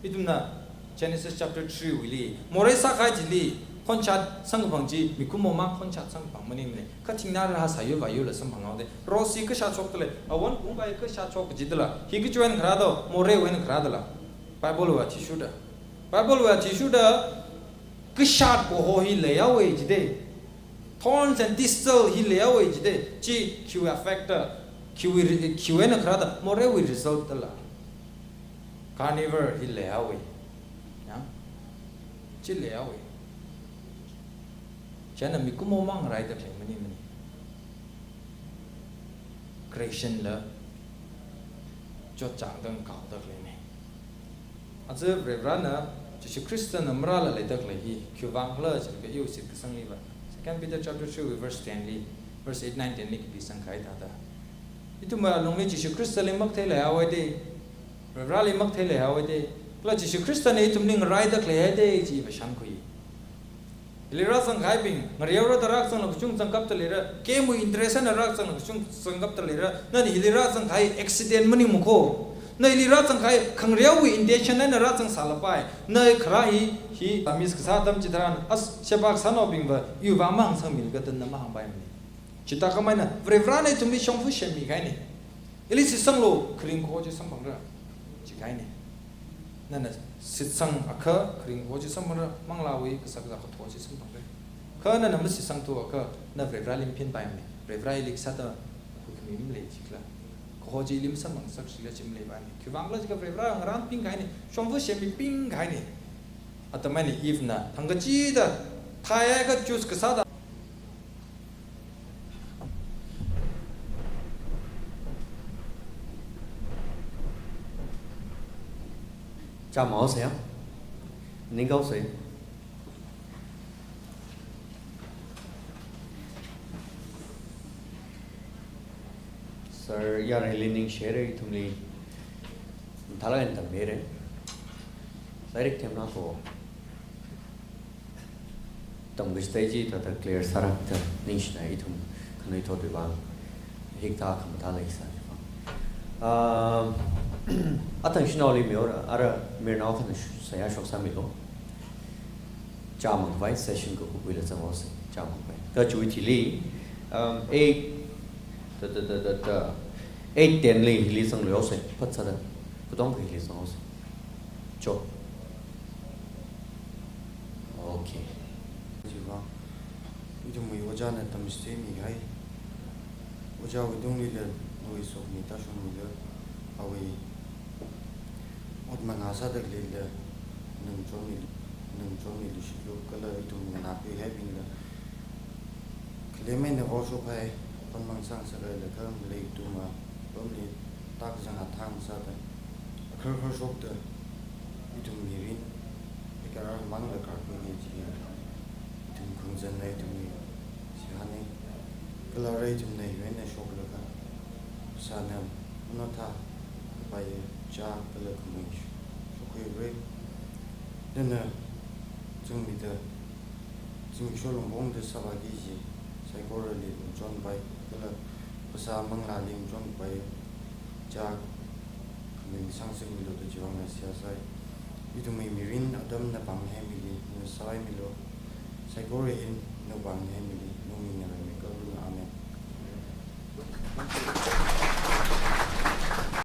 Ithumna Genesis chapter three wuili morei sākahai chili khonshat samkaphang chi mikumomang khonshat samkaphang maningmana. Kha thingnā rahā sāyur vāyurla samphang haoda. Rose hi kashāt shokda lei, awon kungkai kashāt shok kajidala. Hi kachiwui eina kharāda, moreiwui eina kharādala. Bible wui athishurda. Bible wui athishurda, kashat kaho hi leihaowa jida. Thorns and thistle hi leihaowa jida. Chi khiwui effect da, khiwui re-, khiwui eina kharāda, moreiwui result dala. Carnivore hi leihaowa. Ya? Chi leihaowa. China mikumomang ngaraida khalei maningmana. Creation la chotchāngda ngakaoda khaleina. Aja Varivarana Jishu Khristana marāla leida khalei hi khiwuivang khala jilaga iwui shitkasangli va, Second Peter chapter three verse ten li, verse eight, nine, ten li kapisangkahai thāda, ithumwui alungli Jishu Khristali makathei leihaowa da, Varivarali makathei leihaowa da, kala Jishu Khristana ithumli ngaraida khalei haida chi va shānkhui. Hili rāzangkahaibing, ngareora da rāzangla kachungkha zangkapta leira, game wui interest eina rāzangla kachungkha zangkapta leira, nana hili rāzangkahai accident maningmana ko. Na hili rāzangkahai khangareowui intention eina rāzangsālapai. Na kharā hi, hi, miss kasā atam chitharan, as, sheba kasānaobing va, iwui vang mahāngsangmilaga da na mahāngpaimana. Chithākhamei eina, Varivarana ithumli shongfa semmi kahaina. Ili shitsanglu, kharing kaho chi samphangra, jikahaina. Nana shitsangakha, kharing kaho chi samphangra, manglāwui kashak kazā kathā chi samphangra. Kha nana mashitsangthuakha, na Varivarali maphinpaimana. Varivara ili kasāda huikhami malei jikhala. Kaho chi ili masamphangsak jikhala chi maleipaimana. Khiwuivang khala jiakha Varivara ngarānping kahaina, shongfa semmiping kahaina. Atam eina Eve na thangkachida thaiakha choose kasāda. Chāmhaosa ya. Ningkaosa. Sir, yarali ningshire, ithumli mathālāk eina tammihaira. Lairik themna ko. Tamkachithei chi thāda clear sārakta ningshina ithum khanuithotwui vang. Hikathā khamathā leisāwui vang. Ah, athang shanaoli mihaora, ara mirnao akhana sh-, seihā shoksāmilu. Chāmang khavai session kakupwuila zanghaosa, chāmang khavai. Kha chiwui thili, um, eight, ta, ta, ta, ta, ta, eight ten li hili zangluihaosa, phatsāda. Katonga hili zanghaosa. Cho. Okay. Chiva, ithumwui ojāna tamchitheimi kahai. Ojāwui tungli le, nawui sokhami tāshungmila, awui ot mangā sāda khalei le, ningchāngmi, ningchāngmi luishilu, kala ithum nganākhuihaibingla, khalem eina vaoshokhai, pāngmang sāngasakhaila kha malei ithum apamli, tak zanga thang sāda, akhar khar shokda, ithum mirin, ikarar mangla karkhuiya jiya, ithum khangazanna ithumwui seihāna, kala ara ithumna hiwui eina shoklaga, sāna, mano thā, paiya, chā, kala khamui, shok Khuirai. Nana zingmida, zimiksho lungpongda sāvāki kaji saikorali lungchonpai, kala phasā manglāli lungchonpai, chā khamathā sangsikmilu da chiwui vang seihā sāi. Ithumwui mirin atam napāng haimili, na sāhaimilu. Saikora hi napāng haimili, nawui mingli rāmi kalu. Amen.